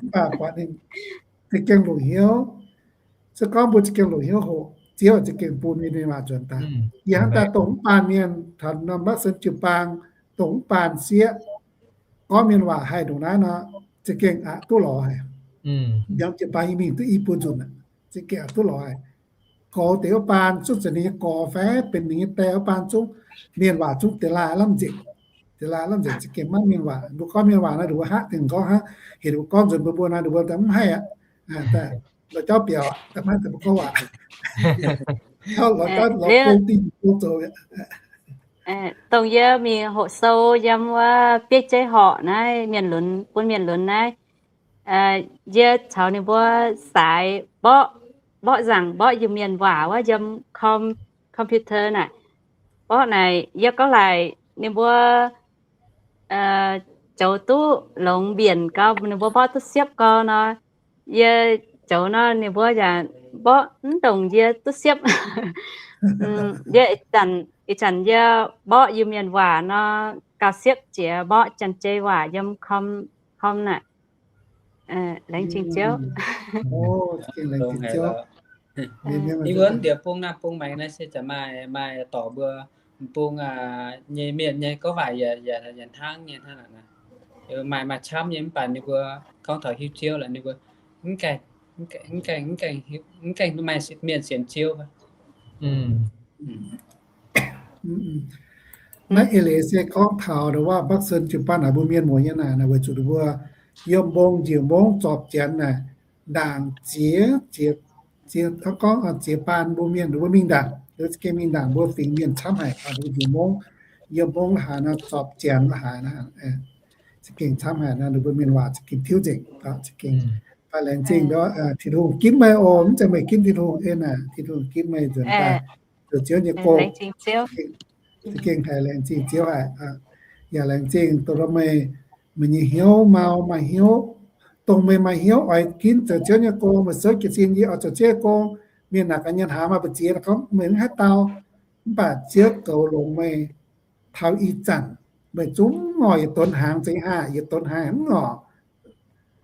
Mv baac buatc ninh za'gengh longc hnyouv. Se gorngv mbuo za'gengh longc hnyouv hoqc, Ziouv za'gengh bun mienh waac nzuonx daaih. Yie hnamv daaih dongh mv baan mienh taux norm Maqv Sen jiu-baang, dongh mv baan sieqv gorngv mienh waac haih ndongc naaiv nor, za'gengh aqc duqv lorz haic. Yiem jiu-baang yie mingh duqv i buo nzunc aqv, za'gengh aqc duqv lorz haic. Gorx deix wuov baan zungv, zanc ninh nyei gorx fai benx ninh nyei die wuov baan zungv, mienh waac zungv deix laaih lamh nzengc. Deix laaih lamh nzengc, za'gengh maiv mienh waac. Mbuo gorngv mienh waac naaiv, ninh mbuo haav dingc gorngv hnangv. Heuc ninh mbuo gorngv nzunc mbuo mbuo naaiv, ninh mbuo mv haih aqv. La'jauv biaux, da'maiv da'mbuo gorngv waac. La'jauv lorz gong dingh gong zoux. Dongh yie mingh hoqc sou yiem wuov bieiv jeiv horqc naaiv, mienh lunx, bun mienh lunx naaiv, yie caux ninh mbuo saaix mborqv, mborqv nzaangc, mborqv Iu-Mienh waac wuov yiem com, computer naaic. Mborqv naaic yie gorngv laaix ninh mbuo zoux duqv longx mbienc gau, ninh mbuo mborqv duqv siepv gau nor, yie zoux nor ninh mbuo yaac mborqv mv ndongc yie duqv siepv. Yie ih zanc yie mborqv Iu-Mienh waac nor, gauh siepv jiex mborqv Janx-Zei waac yiem com, com naaic. Laengz zingh Ziouv. Ih wuov ndiev bung naaiv, bung maengx naaiv se maaih, maaih dorc mbuo bung nyei mienh nyei gorngv waac yaac hnangv nyei hnangv naaic. Maaih, maaih camv nyei mv baac ninh mbuo gorngv taux hiuv Ziouv laaix ninh mbuo mv gaengh, mv gaengh, mv gaengh maaih mienh sienx Ziouv. Naaiv eix leiz se gorngv taux ndongc waac Bắc Sơn jiu-baang naaic mbuo mienh muoz nyei naaic, naaic weic zuqc ninh mbuo yiem mbong njiec mongv zorpc janx naaic, ndaangc ziex, ziex, ziex, gorngv ziex baan mbuo mienh ninh mbuo mingh ndaangc, za'gengh mingh ndaangc mbuo fingx mienh camv haic, ninh mbuo njiec mongv, yiem mbong haaix nor zorpc janx haaix nor, za'gengh camv haic nor, ninh mbuo mienh waac za'gengh tiuv nzengc, za'gengh. Mv baac laengz zingh Tin-Hungh ginv meih oc, mv zeiz meih ginv Tin-Hungh en aac, Tin-Hungh ginv meih nzuonx daaih zoux Ziouv nyei gong. Za'gengh haiz laengz zingh Ziouv haic. Yaac laengz zingh dongh meih, meih nyei hnyouv mau maaih hnyouv, dongh meih maaih hnyouv oix ginv zoux Ziouv nyei gong, meih souv jiez sin yie oix zoux Ziouv nyei gong. Mienh naaic gaax nyei hnamv maaih mbu'ziex gorngv meih mv haih dau, mv baac Ziouv goux longx meih taux ih zanc, meih zungv ngorc yietc donx hnaangx, zeiz haah, yietc donx hnaangx mv ngorc.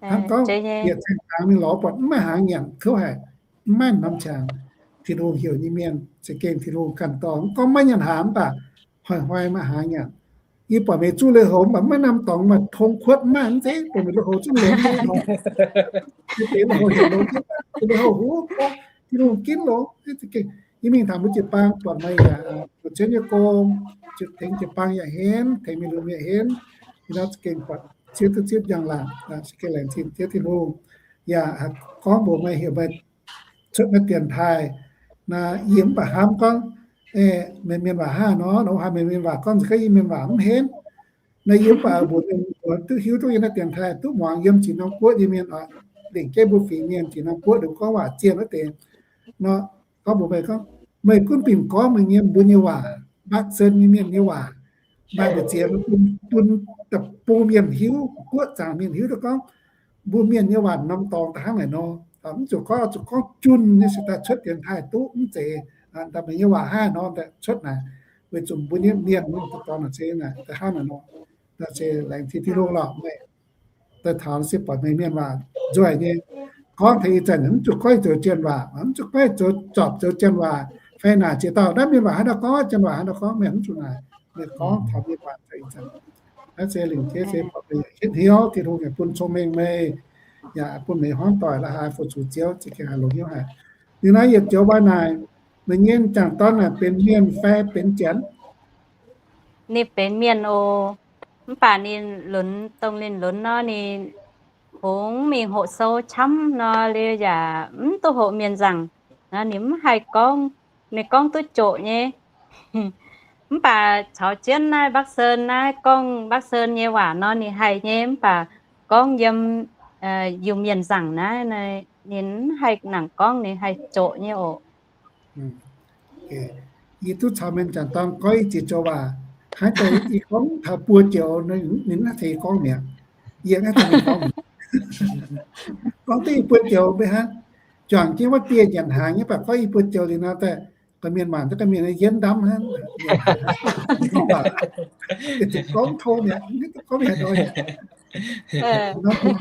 Hnangv gorngv yietc ceng hnaangx mingh lorz buatc mv maaih hnaangx nyanc kouv haic, mv maaih norm qangx. Tin-Hungh heuc nyei mienh za'gengh Tin-Hungh ganh dorh, mv gorngv maiv nyanc hnaangx mv baac hnoi-hnoi maaih hnaangx nyanc. Yie buatc meih zuqv lui-houx mv baac mv maaih norm dorngx maaih tong kuotv mv maaih mv zeiz, dongh meih lui-houx zungv longx nyei. Yie deix lui-houx heuc longx jienv, dongh lui-houx huv, Tin-Hungh ginv longx. Yie mingh taux mbuo jiu-baang buatc meih yaac zoux Ziouv nyei gong, tengx jiu-baang yaac henv, tengx mienh lunx yaac henv. Ih nor za'gengh buatc Ziouv duqv zipv njang-laangc, za'gengh laengz zingh Ziouv Tin-Hungh. Yaac gorngv mbuox meih heuc meih cuotv naaiv dienx taaih, naaiv yie mv baac hnamv gorngv meih mienh waac hnangv nor, nor haaix meih mienh waac gorngv nzunc gaax yie mienh waac mv henv. Naaiv yie mv baac mbuox mienh duqv hiuv duqv yiem naaiv dienx taaih duqv muangx yiem zinh norm guoqv nyei mienh oc, lengc jeiv mbuo fingx mienh zinh norm guoqv ninh gorngv waac zienh wuov deix nor, gorngv mbuox meih gorngv, meih gunv binc gorngv meih nyei mbuo nyei waac, Bắc Sơn nyei mienh nyei waac, maaih mbu'ziex bun deic-bung mienh hiuv, guoqv zaangc mienh hiuv duqv gorngv mbuo mienh nyei waac norm dorngx da'hnangv naaic nor. Mv zuqc gorngv, zuqc gorngv junh nyei se daaih cuotv dienx taaih duqv mv zeiz, daaih meih nyei waac hnangv nor daaih cuotv naaic, weic zuqc mbuo nyei mienh nyei dorngx naaic se naaic da'hnangv naaic nor. Naaiv se laengz zingh Tin-Hungh lorqc. Meih daaih taux se buatc meih mienh waac nzueic nyei, gorngv taux ih zanc mv zuqc goiv zoux janx waac, mv zuqc goiv zoux zorpc zoux janx waac, fai naaic ziex dauh naaiv mienh waac hnangv nor gorngv, janx waac hnangv nor gorngv, meih mv zuqc naaic. Meih gorngv taux mienh waac zoux ih zanc. Naaiv se lingc jeiv se buatc meih hietv hnyouv, Tin-Hungh yaac bun cong-mengh meih, yaac bun meih hmuangv doic la'haaix fu-sux Ziouv, za'gengh haiz longx hnyouv haic. Liuz naaiv yietc joux mbaih naaic, meih nyei m'jangc dorn naaic benx mienh fai benx janx? Ninh benx mienh oc. Mv baac ninh lunx, dongh ninh lunx nor, ninh kungx mingh hoqc sou camv nor, liuz yaac mv duqv hoqc mienh nzaangc. Nor ninh mv haih gorngv, ninh gorngv duqv joqc nyei. Mv baac caux jienv naaiv Bắc Sơn naaiv gorngv Bắc Sơn nyei waac nor, ninh haih nyei. Mv baac gorngv yiem Iu-Mienh nzaangc naaiv, ninh mv haih nangc gorngv, ninh haih joqc nyei oc. Yie duqv caux mienh m'jangc dorn goiv i ziex joux waac, hnangv daaih yie gorngv taux buo joux, ninh mv haih tengx yie gorngv mi'aqv. Yie mv haih tengx ninh gorngv. Gorngv duqv i buo joux mbuo hnangv, juangc jienv wuov dieh nyanc hnaangx nyei, mv baac gorngv i buo joux liuz nor, daaih gorqv-mienh mangc duqv gorqv-mienh yienv ndamv hnangv. Gorngv tov mi'aqv, gorngv mi'aqv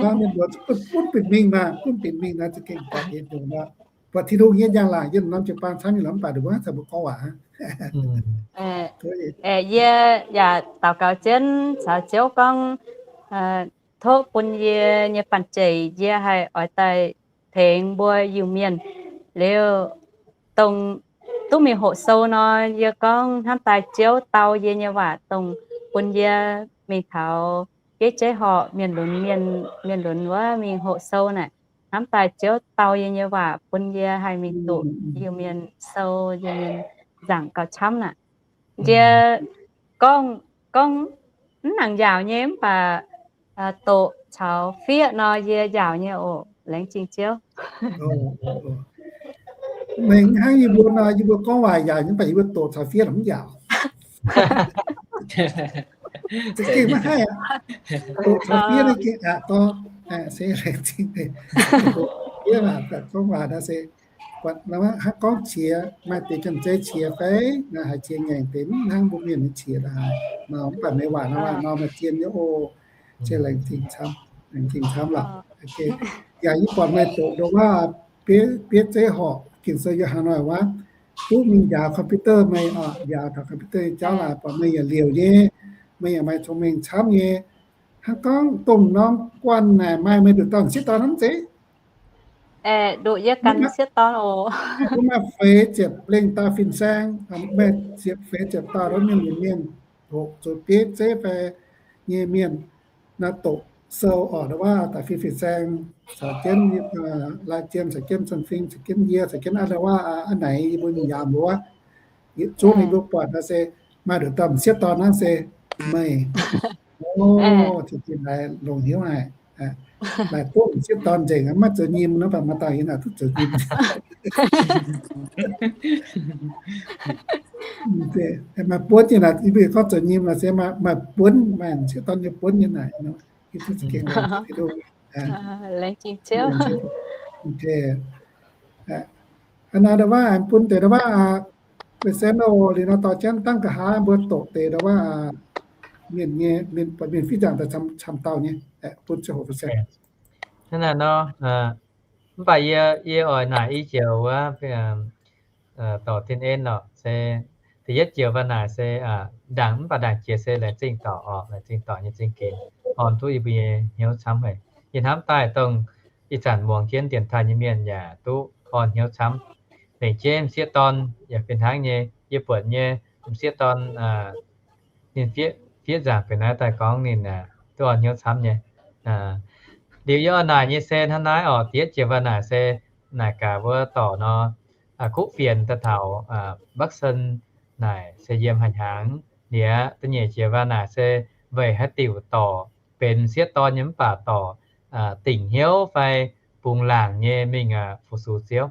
nor, mienh mbuo gunv bieqc mingh maah, gunv bieqc mingh nor, za'gengh buatc yietc nyungc nor, buatc Tin-Hungh nyei njang-laangc yiem norm jiu-baang camv nyei lorqc, mv baac ninh mbuo hnangv haaix mbuo gorngv waac. Yie yaac daux gaux jienv caux Ziouv gorngv, tov bun yie nyei banh zeic yie haih oix daaih tengx mbuo Iu-Mienh. Liuz dongh duqv mingh hoqc sou nor, yie gorngv hnamv daaih Ziouv dau yie nyei waac dongh bun yie mingh taux bieiv zeiv horqc mienh lunx, mienh lunx wuov mingh hoqc sou naaic. Hnamv daaih Ziouv dau yie nyei waac bun yie haih mingh doqc Iu-Mienh sou, Iu-Mienh nzaangc gauh camv naaic. Yie gorngv, gorngv mv nangc njaaux nyei, mv baac doqc caux fiev nor yie njaaux nyei oc. Laengz zingh Ziouv. Mengh hnangv yie mbuo nor, yie mbuo gorngv waac njaaux nyei, mv baac yie mbuo doqc caux fiev mv njaaux. Za'gengh maiv haih aqv. Doqc caux fiev naaiv gengh aqc dorh. Se laengz zingh fiev aqv, gorngv waac naaiv se buatc hnangv gorngv qiex, maaih deix janx-zei qiex fai, haiz qiex ngaengc deix mv hnangv mbuo mienh nyei qiex la'haaix. Mv baac meih waac nor, waac nor maaih zien nyei oc. Se laengz zingh camv, laengz zingh camv lorqc. Yaac yie buatc meih doqc ndongc wuov bieiv zeiv horqc, Ging-Sou yiem haaix nor wuov, duqv mingh njaaux computer meih oc, njaaux taux computer nyei jauv laaix, buatc meih yaac liouc nyei, meih yaac maaih cong-mengh camv nyei. Hnangv gorngv dongh norm guanh naaic maaih meih nduqc dauh m'sieqv dorn hnangv zeiz. Aeqv, nduqc yie ganh sieqv dorn oc. Mbuo maaih feix ziepc lengh dauh fin-saeng, maaih ziepc feix ziepc dauh mienh, mienh hoqc zoux bieiv zeiv fai nyei mienh, naaiv doqc sou oc, ndau wuov da'feix fin-saeng caux jienv, lai jiem caux jienv cen-fing caux jienv yie caux jienv aa, ndau wuov aa naaic yie mbuo mingh yaac mbuo wuov, yietc zungv ninh mbuo buatc naaiv se maaih nduqc dauh m'sieqv dorn naaiv se meih. O, zinh zinh laaix longc hnyouv haic. Maaih duqv m'sieqv dorn nzengc, maiv zoux nyim nor, baac maaih dauh yie naaic duqv zoux nyim. Maaih buonv nyei naaic, yie mbuo gorngv zoux nyim naaic se maaih buonv, maaih m'sieqv dorn nyei buonv nyei naaic. Hnangv naaic ndau wuov bun deix ndau wuov Liuz nor dorh jienv dangv nqa'haav mbuo doqc deix ndau wuov mienh nyei, mienh fiev nzaangc daaih camv dauh nyei, bun ziangh hoc fin-saeng. Hnangv naaiv nor, mv baac yie, yie oix naaic i joux wuov, dorc Tin En oc, se da'yietv joux waac naaic se ndaangc, mv baac ndaangc jiex se laengz zingh dorc oc, laengz zingh dorc nyei zingh ginx, orn duqv yie mbuo nyei hnyouv camv haic. Yie hnamv daaih dongh ih zanc muangx jienv dienx taaih nyei mienh yaac duqv orn hnyouv camv. Lengc jeiv m'sieqv dorn yaac fih hnangv nyei. Yie buatc nyei m'sieqv dorn ninh fiev nzaangc benx naaiv daaih gorngv ninh duqv orn hnyouv camv nyei. Liuz yie oix naaic nyei se hnangv naaiv oc, da'yietv joux waac naaic se naaic gaax wuov dorc nor, kuv fienx daaih taux Bắc Sơn naaic se yiem haaix hnyangx. Liuz da'nyeic joux waac naaic se weic haaix diuc dorc benx m'sieqv dorn nyei mv baac dorc dingc hnyouv fai bungx laangc nyei mingh fu-sux Ziouv.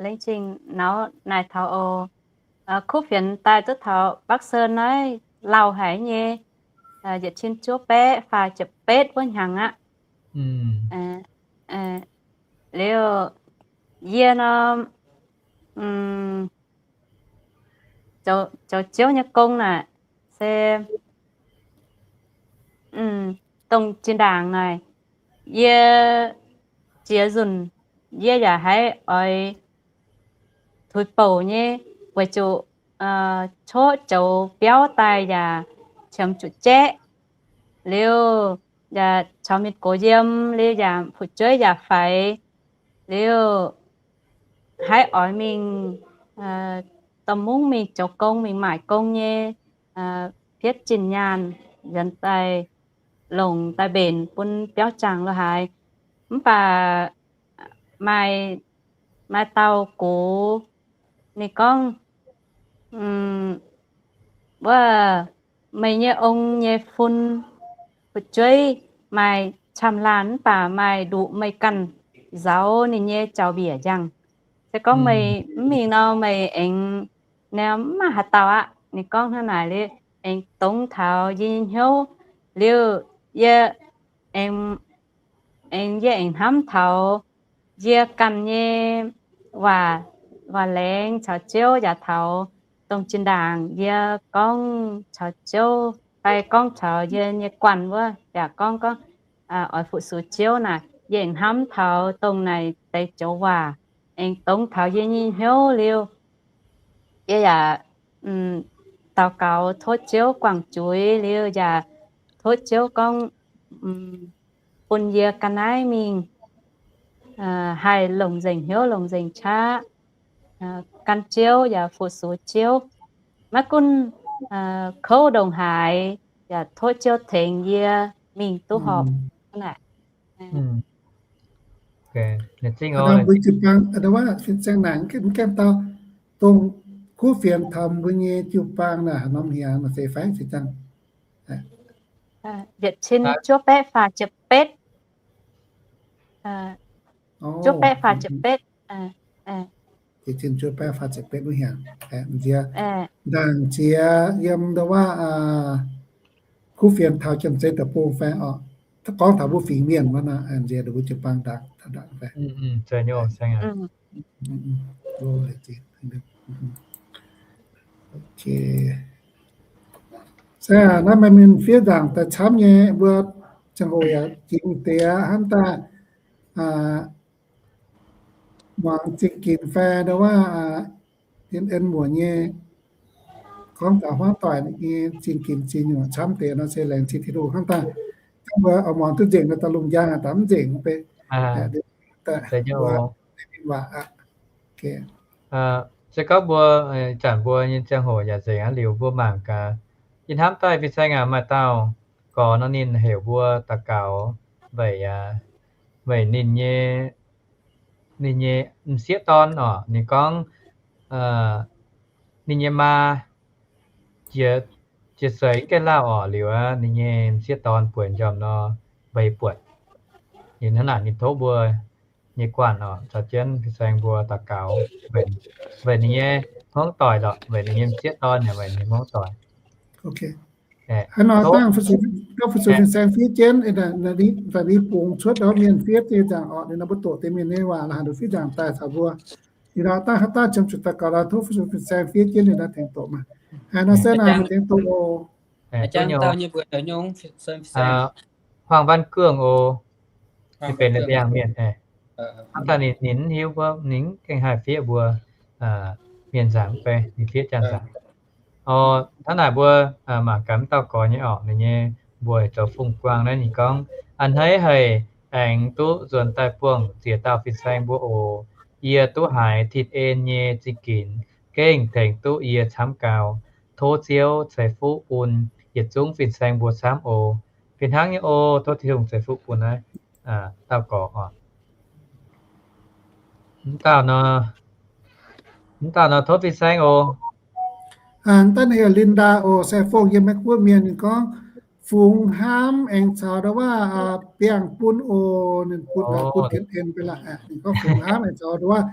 Laengz zingh naux naaic taux oc. Kuv fienx daaih duqv taux Bắc Sơn naaiv lauh haic nyei, yietc cin juov baeqv faah ziepc betv wuov hnyangx aqv. Liuz yie nor, zoux Ziouv nyei gong naaic se dongh zinh ndaangc naaic, yie ziex nzunc yie yaac haiz oix tuix bouc nyei, weic zuqc coqv zoux biauv daaih yaac qiemx zuqc jaeqv, liuz yaac caux mienh gox yiem, liuz yaac fu'jueiv yaac faix, liuz haiz oix mingh dorh mungv mingh zoux gong, mingh maaic gong nyei, fietv zinh nyaanh nzuonx daaih longc daaih mbenc bun biauv zaangc lo haaix. Mv baac maaih, maaih dauh gox ninh gorngv, wuov, meih nyei ong nyei fun fu'jueiv maaih camv laanh mv baac maaih nduqc meih ganh nzauz ninh nyei jauv-mbiec njang. Se gorngv meih mv mingh nor, meih aengx, naaiv mv maaih haaix dauh aqv. Ninh gorngv hnangv naaic liuz, aengx dongz taux yie nyei hnyouv. Liuz yie aengx, aengx yie aengx hnamv taux yie ganh nyei waac, waac laengz caux Ziouv yaac taux dongh zinh ndaangc yie gorngv caux Ziouv fai gorngv caux yie nyei guanh wuov yaac gorngv, gorngv oix fu-sux Ziouv naaic, yie aengx hnamv taux dongh naaic deix joux waac, aengx dongz taux yie nyei hnyouv liuz, yie yaac daux gaux tov Ziouv guangc zuiz liuz yaac tov Ziouv gorngv bun yie ga'naaiv mingh haih longc nzengc hnyouv longc nzengc qaqv gan Ziouv yaac fu-sux Ziouv. Maiv gunv kouv ndongc haaix yaac tov Ziouv tengx yie mingh duqv horpc. Mbuo jiu-baang, fin-saeng naaic mv gaengh dau, dongh kuv fienx taux mbuo nyei jiu-baang naaic haaix norm hnyangx naaic se fai se jangx? Yietc cin juov baeqv faah ziepc betv. Juov baeqv faah ziepc betv. Yietc cin juov baeqv faah ziepc betv wuov hnyangx. Nziex ndaangc jiex yiem ndau wuov kuv fienx taux Janx-Zei Deic-Bung fai oc, gorngv taux mbuo fingx mienh wuov nor, nziex ndongc mbuo jiu-baang ndaangc fai. Se aav, naaiv maaih mienh fiev nzaangc daaih camv nyei, mbuo ziangh hoc yaac jingx deix hnamv daaih muangx zingh ginx fai ndau wuov Tin En muoc nyei gorngv taux hmuangv doic nyei zingh ginx zingh nyungc camv deix nor se laengz zingh Tin-Hungh hnangv daaih. Mbuo oix muangx duqv nzengc nor daaih lungh njang daaih mv nzengc mv bei. Se gorngv mbuo, se gorngv mbuo, ih zanc mbuo nyei ziangh hoc yaac nzengc aqv liuz mbuo mangc gaax. Yie hnamv daaih fin-saeng aac, maaih dauh gorx nor ninh heuc mbuo daux gaux weic, weic ninh nyei, ninh nyei m'sieqv dorn oc. Ninh gorngv ninh nyei maa jiex, jiex seix mv gaengh lauh oc, liuz ninh nyei m'sieqv dorn bueix njormh nor, mbeix buatc. Ninh hnangv naaic ninh tov mbuo nyei guanh oc, caux jienv fin-saeng mbuo daux gaux weic ninh nyei hmuangv doic lorqc, weic ninh nyei m'sieqv dorn yaac weic ninh nyei hmuangv doic. Hnangv nor dangh fu-sux fin-saeng fiev jienv, fai mbuo bungx cuotv mienh fiev nyei nzaangc oc, ninh nor mbuo doqc deix mienh nyei waac la'haaix nduqc fiev nzaangc daaih caux mbuo. Ih nor dangh haaix dauh qiemx zuqc daux gaux nor tov fu-sux fin-saeng fiev jienv ninh nor tengx doqc maah. Hnangv nor se naaic tengx doqc oc. Huaang Văn Cương oc, ninh benx liangx mienh. Hnamv daaih ninh mv hiuv wuov, ninh mv gaengh haih fiev mbuo mienh nzaangc mv bei, ninh fiev janx nzaangc. Hnangv naaic mbuo mangc gaax m'dauh gorx nyei oc, ninh nyei mbuox zoux fungx guang naaiv ninh gorngv, A'hneiv haic aengx duqv nzuonx daaih buangh ziex dauh fin-saeng mbuo oc. Yie duqv haiz tin-en nyei zingh ginx gengh tengx duqv yie camv gau. Tov Ziouv ceix fuqv bun yietc zungv fin-saeng mbuo camv oc. Fih hnangv nyei oc. Tov Tin-Hungh ceix fuqv bun naaiv dauh gorx oc. Mv dauh nor, mv dauh nor tov fin-saeng oc. Daaih ninh heuc Linda oc, se fongc yiem Meiv Guoqv mienh. Ninh gorngv, fungx hnamv aengx caux ndau wuov biangh bun oc. Ninh bun, bun tin-en bun la'haic. Ninh gorngv fungx hnamv aengx caux ndau wuov,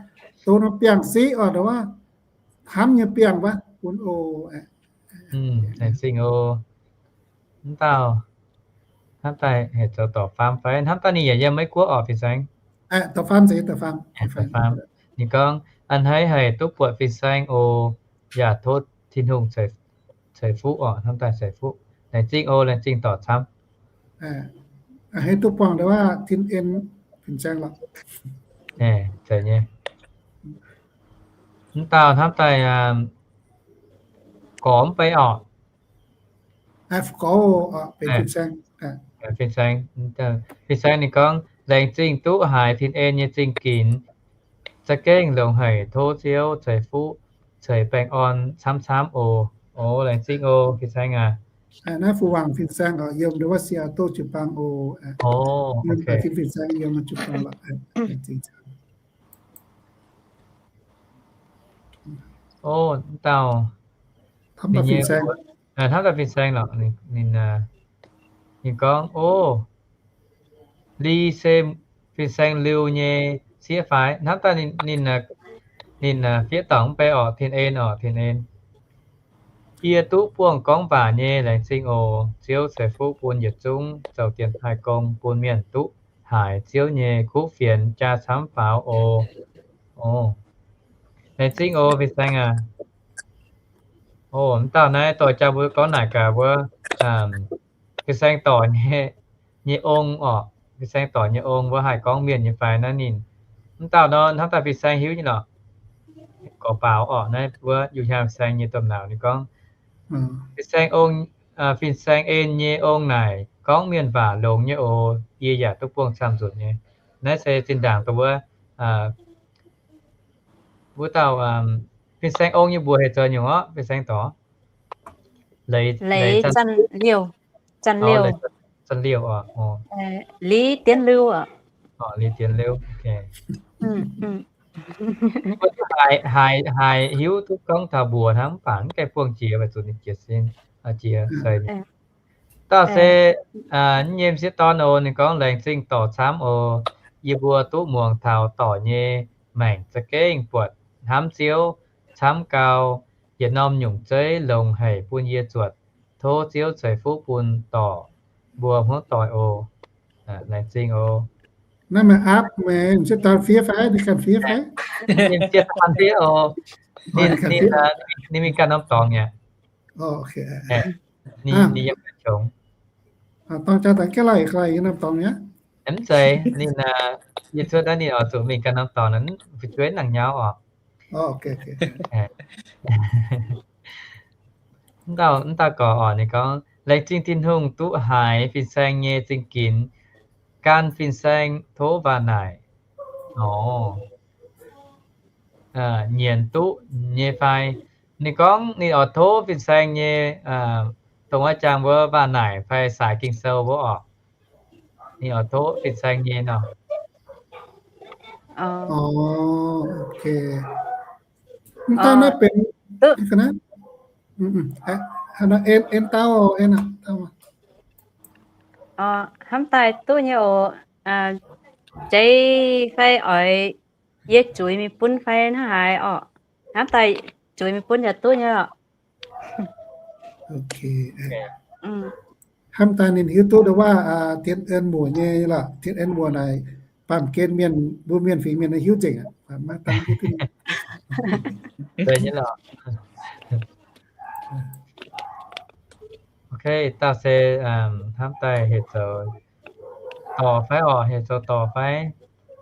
dongh nor biangh siqv oc, ndau wuov hnamv nyei biangh wuov bun oc. Laengz zingh oc. Mv dauh, hnamv daaih heuc zoux Dorc Faam fai? Hnamv daaih ninh yaac yiem Meiv Guoqv oc, fin-saeng. Ninh gorngv, A'hneiv haic duqv buatc fin-saeng oc. Yaac tov Tin-Hungh ceix fuqv oc. Hnamv daaih ceix fuqv. Laengz zingh oc. Laengz zingh dorc camv. A'hneiv duqv buangh ndau wuov tin-en, fin-saeng lorqc. Zeiz nyei. Mv dauh hnamv daaih gorx mv bei oc. Fin-saeng, fin-saeng ninh gorngv, Laengz zingh duqv haiz tin-en nyei zingh ginx. Za'gengh longx haic, tov Ziouv ceix fuqv, ceix baengh orn camv camv oc. Oc, laengz zingh oc, fin-saeng aac. Naaiv fu wangc fin-saeng oc, yiem ndau wuov Seattle jiu-baang oc. Yiem fin-saeng yiem jiu-baang lorqc. Oc, mv dauh, hnamv daaih fin-saeng lorqc. Ninh, ninh gorngv, oc, Li se fin-saeng Liu nyei sieqv fai? Hnamv daaih ninh, ninh fiev dorngc mv bei oc, tin-en oc, tin-en. Yie duqv buangh gorngv waac nyei, laengz zingh oc. Ziouv ceix fuqv bun yietc zungv zoux dienx taaih gong bun mienh duqv haiz Ziouv nyei kuv fienx jaa camv faaux oc. Laengz zingh oc, fin-saeng aac. Oc, mv dauh naaiv dorh jaa mbuo gorngv naaic gaax wuov, fin-saeng dorc nyei ong oc. Fin-saeng dorc nyei ong wuov haih gorngv mienh nyei fai naaiv ninh. Mv dauh nor hnamv daaih fin-saeng hiuv nyei lorqc. Gorx baaux oc, naaiv wuov Yu Hiaang fin-saeng nyei domh nauz ninh gorngv, fin-saeng ong, fin-saeng en nyei ong naaic gorngv mienh waac longx nyei oc. Yie yaac duqv buangh camv nzunc nyei. Naaiv se zinh ndaangc dongh wuov, wuov dauh fin-saeng ong nyei mbuox heuc zoux nyungc orqc, fin-saeng dorc? Leiz, Leiz Zanh Liouh. Zanh Liouh oc. Li Dienv Liu oc. Li Dienv Liu, haiz, haiz hiuv duqv gorngv taux mbuox hnangv, mv baac mv gaengh buangh jiex, weic zuqc ninh jiex sin, jiex seix. Dauh se nyei m'sieqv dorn oc, ninh gorngv, laengz zingh dorc camv oc. Yie mbuo duqv muangx taux dorc nyei maengc za'gengh buatc hnamv Ziouv camv gau. Yietc norm nyungc zeiv longx haic bun yie zuotc. Tov Ziouv ceix fuqv bun dorc mbuo hmuangv doic oc. Laengz zingh oc. Naaiv meih aapv meih m'sieqv dorn fiev fai? Ninh ganh fiev fai? Ninh m'sieqv dorn fiev oc. Ninh, ninh mingh ganh norm dorngx mi'aqv. Ninh, ninh yiem ganh qongx. Dorng jaa daaih ga'lauh ga'lauh yiem norm dorngx mi'aqv. Mv zeiz, ninh, yie cuotv naaiv ninh oix zuqc mingh ganh norm dorngx, fu'jueiv nangc nyauv oc. Mv dauh, mv dauh gorx oc, ninh gorngv, laengz zingh Tin-Hungh duqv haiz fin-saeng nyei zingh ginx. gan fin-saeng tov waac naaic. Orv, nyienz duqv nyei fai? Ninh gorngv ninh oix tov fin-saeng nyei, dongh wuov jangx wuov waac naaic fai saaix Ging-Sou wuov orqc. Ninh oix tov fin-saeng nyei nor. Mv daan naaiv benx, en, en dau, en, hnamv daaih duqv nyei oc. Jeiz fai oix yie zuiz mingh bun fai hnangv haaix orqc? Hnamv daaih zuiz mingh bun yaac duqv nyei oc. Hnamv daaih ninh hiuv duqv ndau waac, Tin An Muoc nyei lorqc. Tin An Muoc naaic baamh gen mienh, mbuo mienh fingx mienh hiuv nzengc aqv. Ok, dauh se hnamv daaih heuc zoux dorh fai orqc, heuc zoux dorh fai,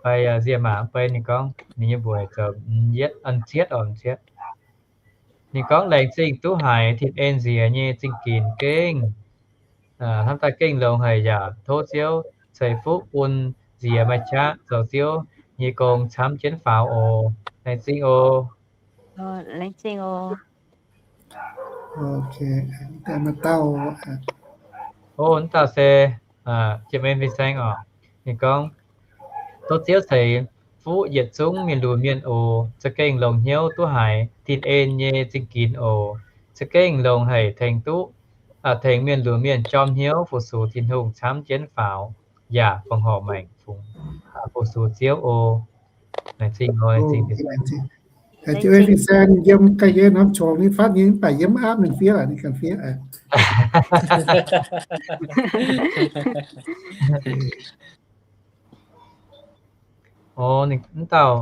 fai nziemc maac mv bei ninh gorngv ninh nyei mbuox heuc zoux yietv, an cietv orqc, cietv. Ninh gorngv laengz zingh duqv haiz Tin En nziex nyei zingh ginx gengh, hnamv daaih gengh longx haic yaac tov Ziouv ceix fuqv bun nziex maaih qaqv zoux Ziouv nyei gong camv jienv faaux oc. Laengz zingh oc. Laengz zingh oc. Mv dauh se Jiem En Fin-Saeng orqc. Ninh gorngv, tov Ziouv ceix fuqv yietc zungv mienh lunx mienh oc. Za'gengh longx hnyouv duqv haiz Tin En nyei zingh ginx oc. Za'gengh longx haic tengx duqv, tengx mienh lunx mienh jorm hnyouv fu-sux Tin-Hungh camv jienv faaux, yaac fongc horc maengc fungx fu-sux Ziouv oc. Laengz zingh oc, laengz zingh. Jiem En Fin-Saeng yiem ga'naaiv norm qongx ninh fatv nyei mv baac yiem mv aapv ninh fiev aqv, ninh ganh fiev aqv. Mv dauh,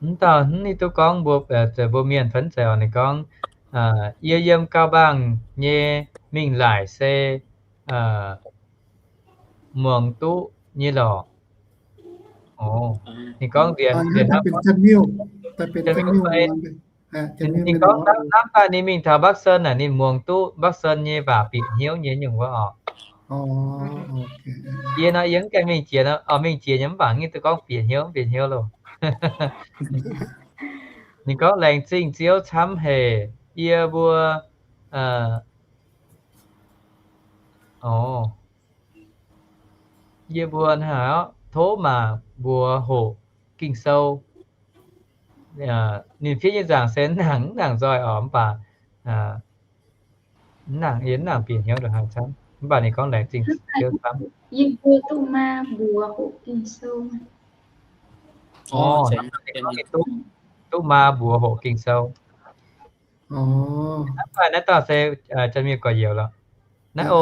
mv dauh hnangv ninh duqv gorngv mbuo, mbuo mienh fai zeiz oc, ninh gorngv, yie yiem gauh mbaangh nyei mingh laaic se muangx duqv nyei lorqc. Ninh gorngv nziex, ninh gorngv hnamv daaih ninh mingh taux Bắc Sơn naaic ninh muangx duqv Bắc Sơn nyei waac bieqc hnyouv nyei nyungc wuov orqc. Yie nor yie mv gaengh mingh jiex, mingh jiex nyei mv baac ninh duqv gorngv bieqc hnyouv, bieqc hnyouv loh. Ninh gorngv laengz zingh Ziouv camv haic yie mbuo, orv, yie mbuo tov maac mbuox hoqc Ging-Sou. Ninh fiev nyei nzaangc se mv nangc, mv nangc nzoih orqc, mv baac mv nangc, yie mv nangc bieqc hnyouv ndongc haaix camv, mv baac ninh gorngv laengz zingh Ziouv camv. Yie mbuo duqv maa mbuox hoqc Ging-Sou. Orv, duqv maa mbuox hoqc Ging-Sou. Naaiv daaih, naaiv dauh se Janx-Mienh gorx-youz lorqc. Naaiv oc,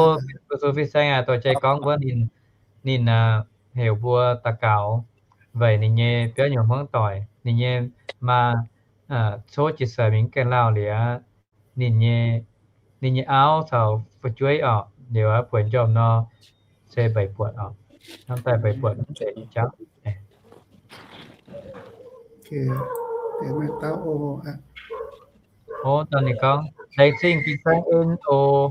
fu-sux Fin-Saeng aac, dorh jai gorngv wuov ninh, ninh heuc mbuo daux gaux weic ninh nyei biauv nyei hmuangv doic, ninh nyei maa coqv jiex seix mingh gaengh lauh liuz, ninh nyei, ninh nyei auv caux fu'jueiv orqc, liuz bueix njormh nor se mbeix buatc orqc. Hnamv daaih mbeix buatc mv zeiz jauv. Orv, ninh gorngv, laengz zingh Fin-Saeng en oc.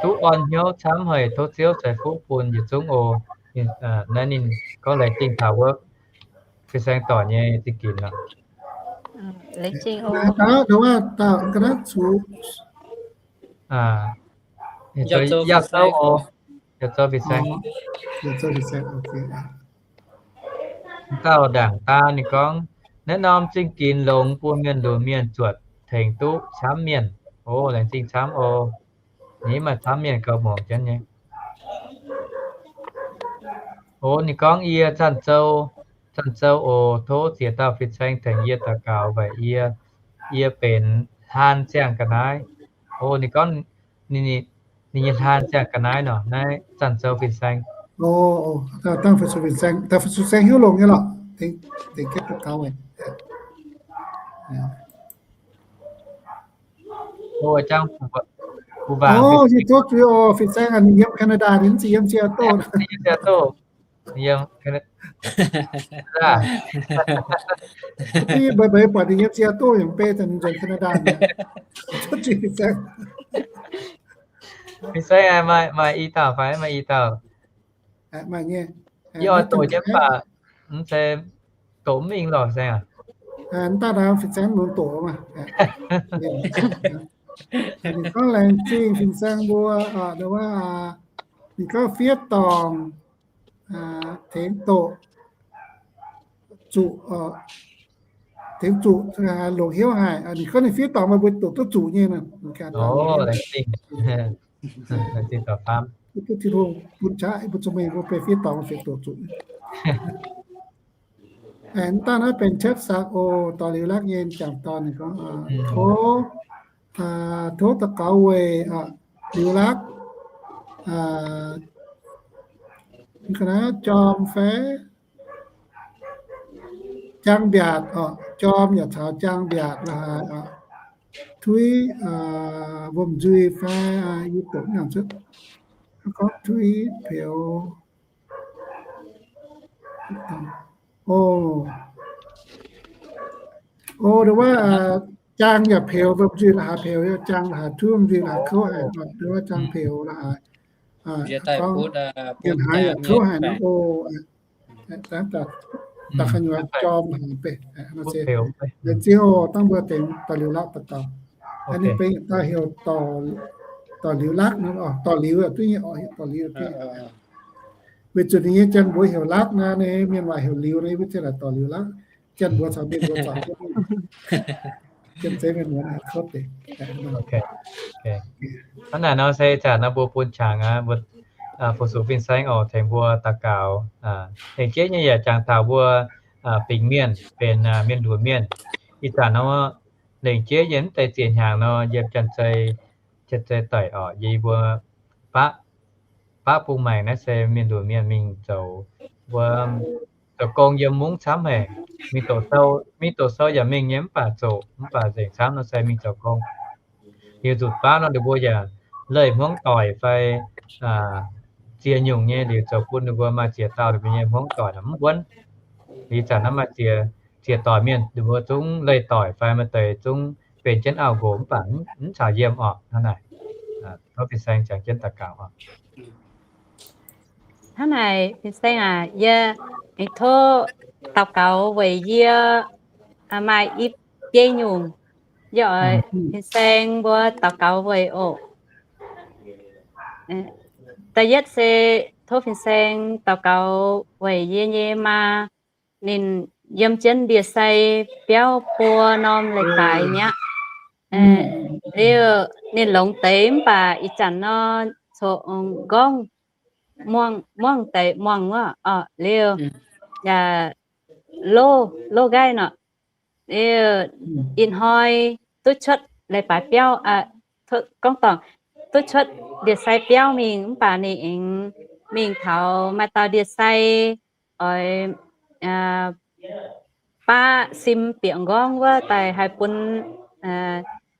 Duqv orn hnyouv camv haic, tov Ziouv ceix fuqv bun yietc zungv oc. Naaiv ninh gorngv laengz zingh taux wuov Fin-Saeng doic nyei zingh ginx aqv. Laengz zingh oc. Yaac zoux Fin-Saeng oc. Yaac zoux Fin-Saeng. Dauh ndaangc daa ninh gorngv, naaiv norm zingh ginx longx bun mienh lunx mienh zuotc tengx duqv camv mienh. O, laengz zingh camv oc. Ninh maaih camv mienh gauh muangx jienv nyei. O, ninh gorngv, yie Zanc Zou, Zanc Zou oc, tov ziex dauh Fin-Saeng tengx yie daux gaux weic yie, yie benx hlaan ziangh ga'naaiv. O, ninh gorngv ninh nyei hlaan ziangh ga'naaiv nor, naaiv Zanc Zou Fin-Saeng. Dangh Fin-Saeng hiuv longx nyei lorqc. Fin-Saeng ninh yiem Canada, ninh mv zeiz yiem Seattle. Mbuo buatc ninh yiem Seattle yaac mv bei, ninh nzuonx Canada mi'aqv. Fin-saeng maaih, maaih i dauh fai? Maaih i dauh. Yie oix doqc nyei mv baac mv zeiz doqc mv mingh lorqc, fin-saeng aac. Mv daaih naaiv fin-saeng longx doqc maah. Ninh gorngv laengz zingh fin-saeng mbuo, ninh gorngv fiev dorngc tengx doqc zuqc, tengx zuqc longc hnyouv haic. Ninh gorngv ninh fiev dorngc meih mbuo doqc duqv zuqc nyei. Tin-Hungh bun qaqv mbuo cong-mengh mbuo benx fiev dorngc fiev doqc zuqc. Mv daaih naaiv benx Cuotv Saqc oc, dorh liuz lakv nyei m'jangc dorn ninh gorngv, tov, tov daux gaux weic liuz lakv jorm fai jaang mbiaatc oc, jorm yaac caux jaang mbiaatc la'haaix oc, tuix wuom-nzuih fai, yie doqc mv nangc cuotv, gorngv tuix peux, o, o, nduov wuov, jaang yaac peux, wuom-nzuih la'haaix peux, jaang la'haaix, tuix wuom-nzuih la'haaix kouv haic, nduov wuov jaang peux la'haaix, gorngv mienh haaix yaac kouv haic nor, o, da'nyeic jorm haic beiv. Laengz zingh oc, dangh mbuo tengx dorh liuz lakv daux gaux. Ninh benx daaih heuc dorh liuz lakv nor, dorh liuz duqv nyei oc, dorh liuz duqv. Weic zuqc ninh nyei janx-mbuox heuc lakv nor, ninh mienh waac heuc liuz nor, yie mbuo ziouc daaih dorh liuz lakv. Janx-mbuox caux mienh mbuox zorc jienv. Hnangv naaic nor se zanc nor mbuo bun qangx aqv, mbuo fu-sux fin-saeng oc, tengx mbuo daux gaux. Lengc jeiv nyei yaac jangx taux mbuo fingx mienh benx mienh nduoc mienh. Ih zanc nor lengc jeiv yie mv deix ziex hnyangx nor yiem Janx-Zei, Janx-Zei daic oc, yie mbuo baqv, baqv bung maengc naaiv se mienh nduoc mienh mingh zoux, mbuo zoux gong yiem mungv camv haic. Mingh doqc sou, mingh doqc sou yaac mingh nyei mv baac zoqc, mv baac nzengc camv nor se mingh zoux gong. Liuz nzunc baav nor ninh mbuo yaac leih hmuangv doic fai ziex nyungc nyei liuz zoux bun ninh mbuo maaih ziex dauh ninh mbuo nyei hmuangv doic mv wuonv. Liuz zanc naaiv maaih ziex, ziex doic mienh ninh mbuo zungv leih doic fai maaih deix zungv benx jienv auv-nqox mv baac mv caux yiem oc. Hnangv naaic, tov fin-saeng jangx jienv daux gaux oc. Hnangv naaic, fin-saeng aac, yie aengx tov daux gaux weic yie maaih i biei nyungc, yie oix fin-saeng mbuo daux gaux weic oc. Da'yietv se tov fin-saeng daux gaux weic yie nyei maa. Ninh yiem jienv ndie-sai biauv buo norm leiz-baaix mi'aqv. Liuz ninh longx deix mv baac ih zanc nor coqv m'nqorngv muangx deix muangx wuov oc, liuz yaac loz, loz nqaih nor. Liuz ih hnoi duqv cuotv leiz-baaix biauv, gorngv dorngc duqv cuotv ndie-sai biauv mingh mv baac ninh aengx mingh taux maaih dauh ndie-sai oix baav sim bieqc m'nqorngv wuov daaih haih bun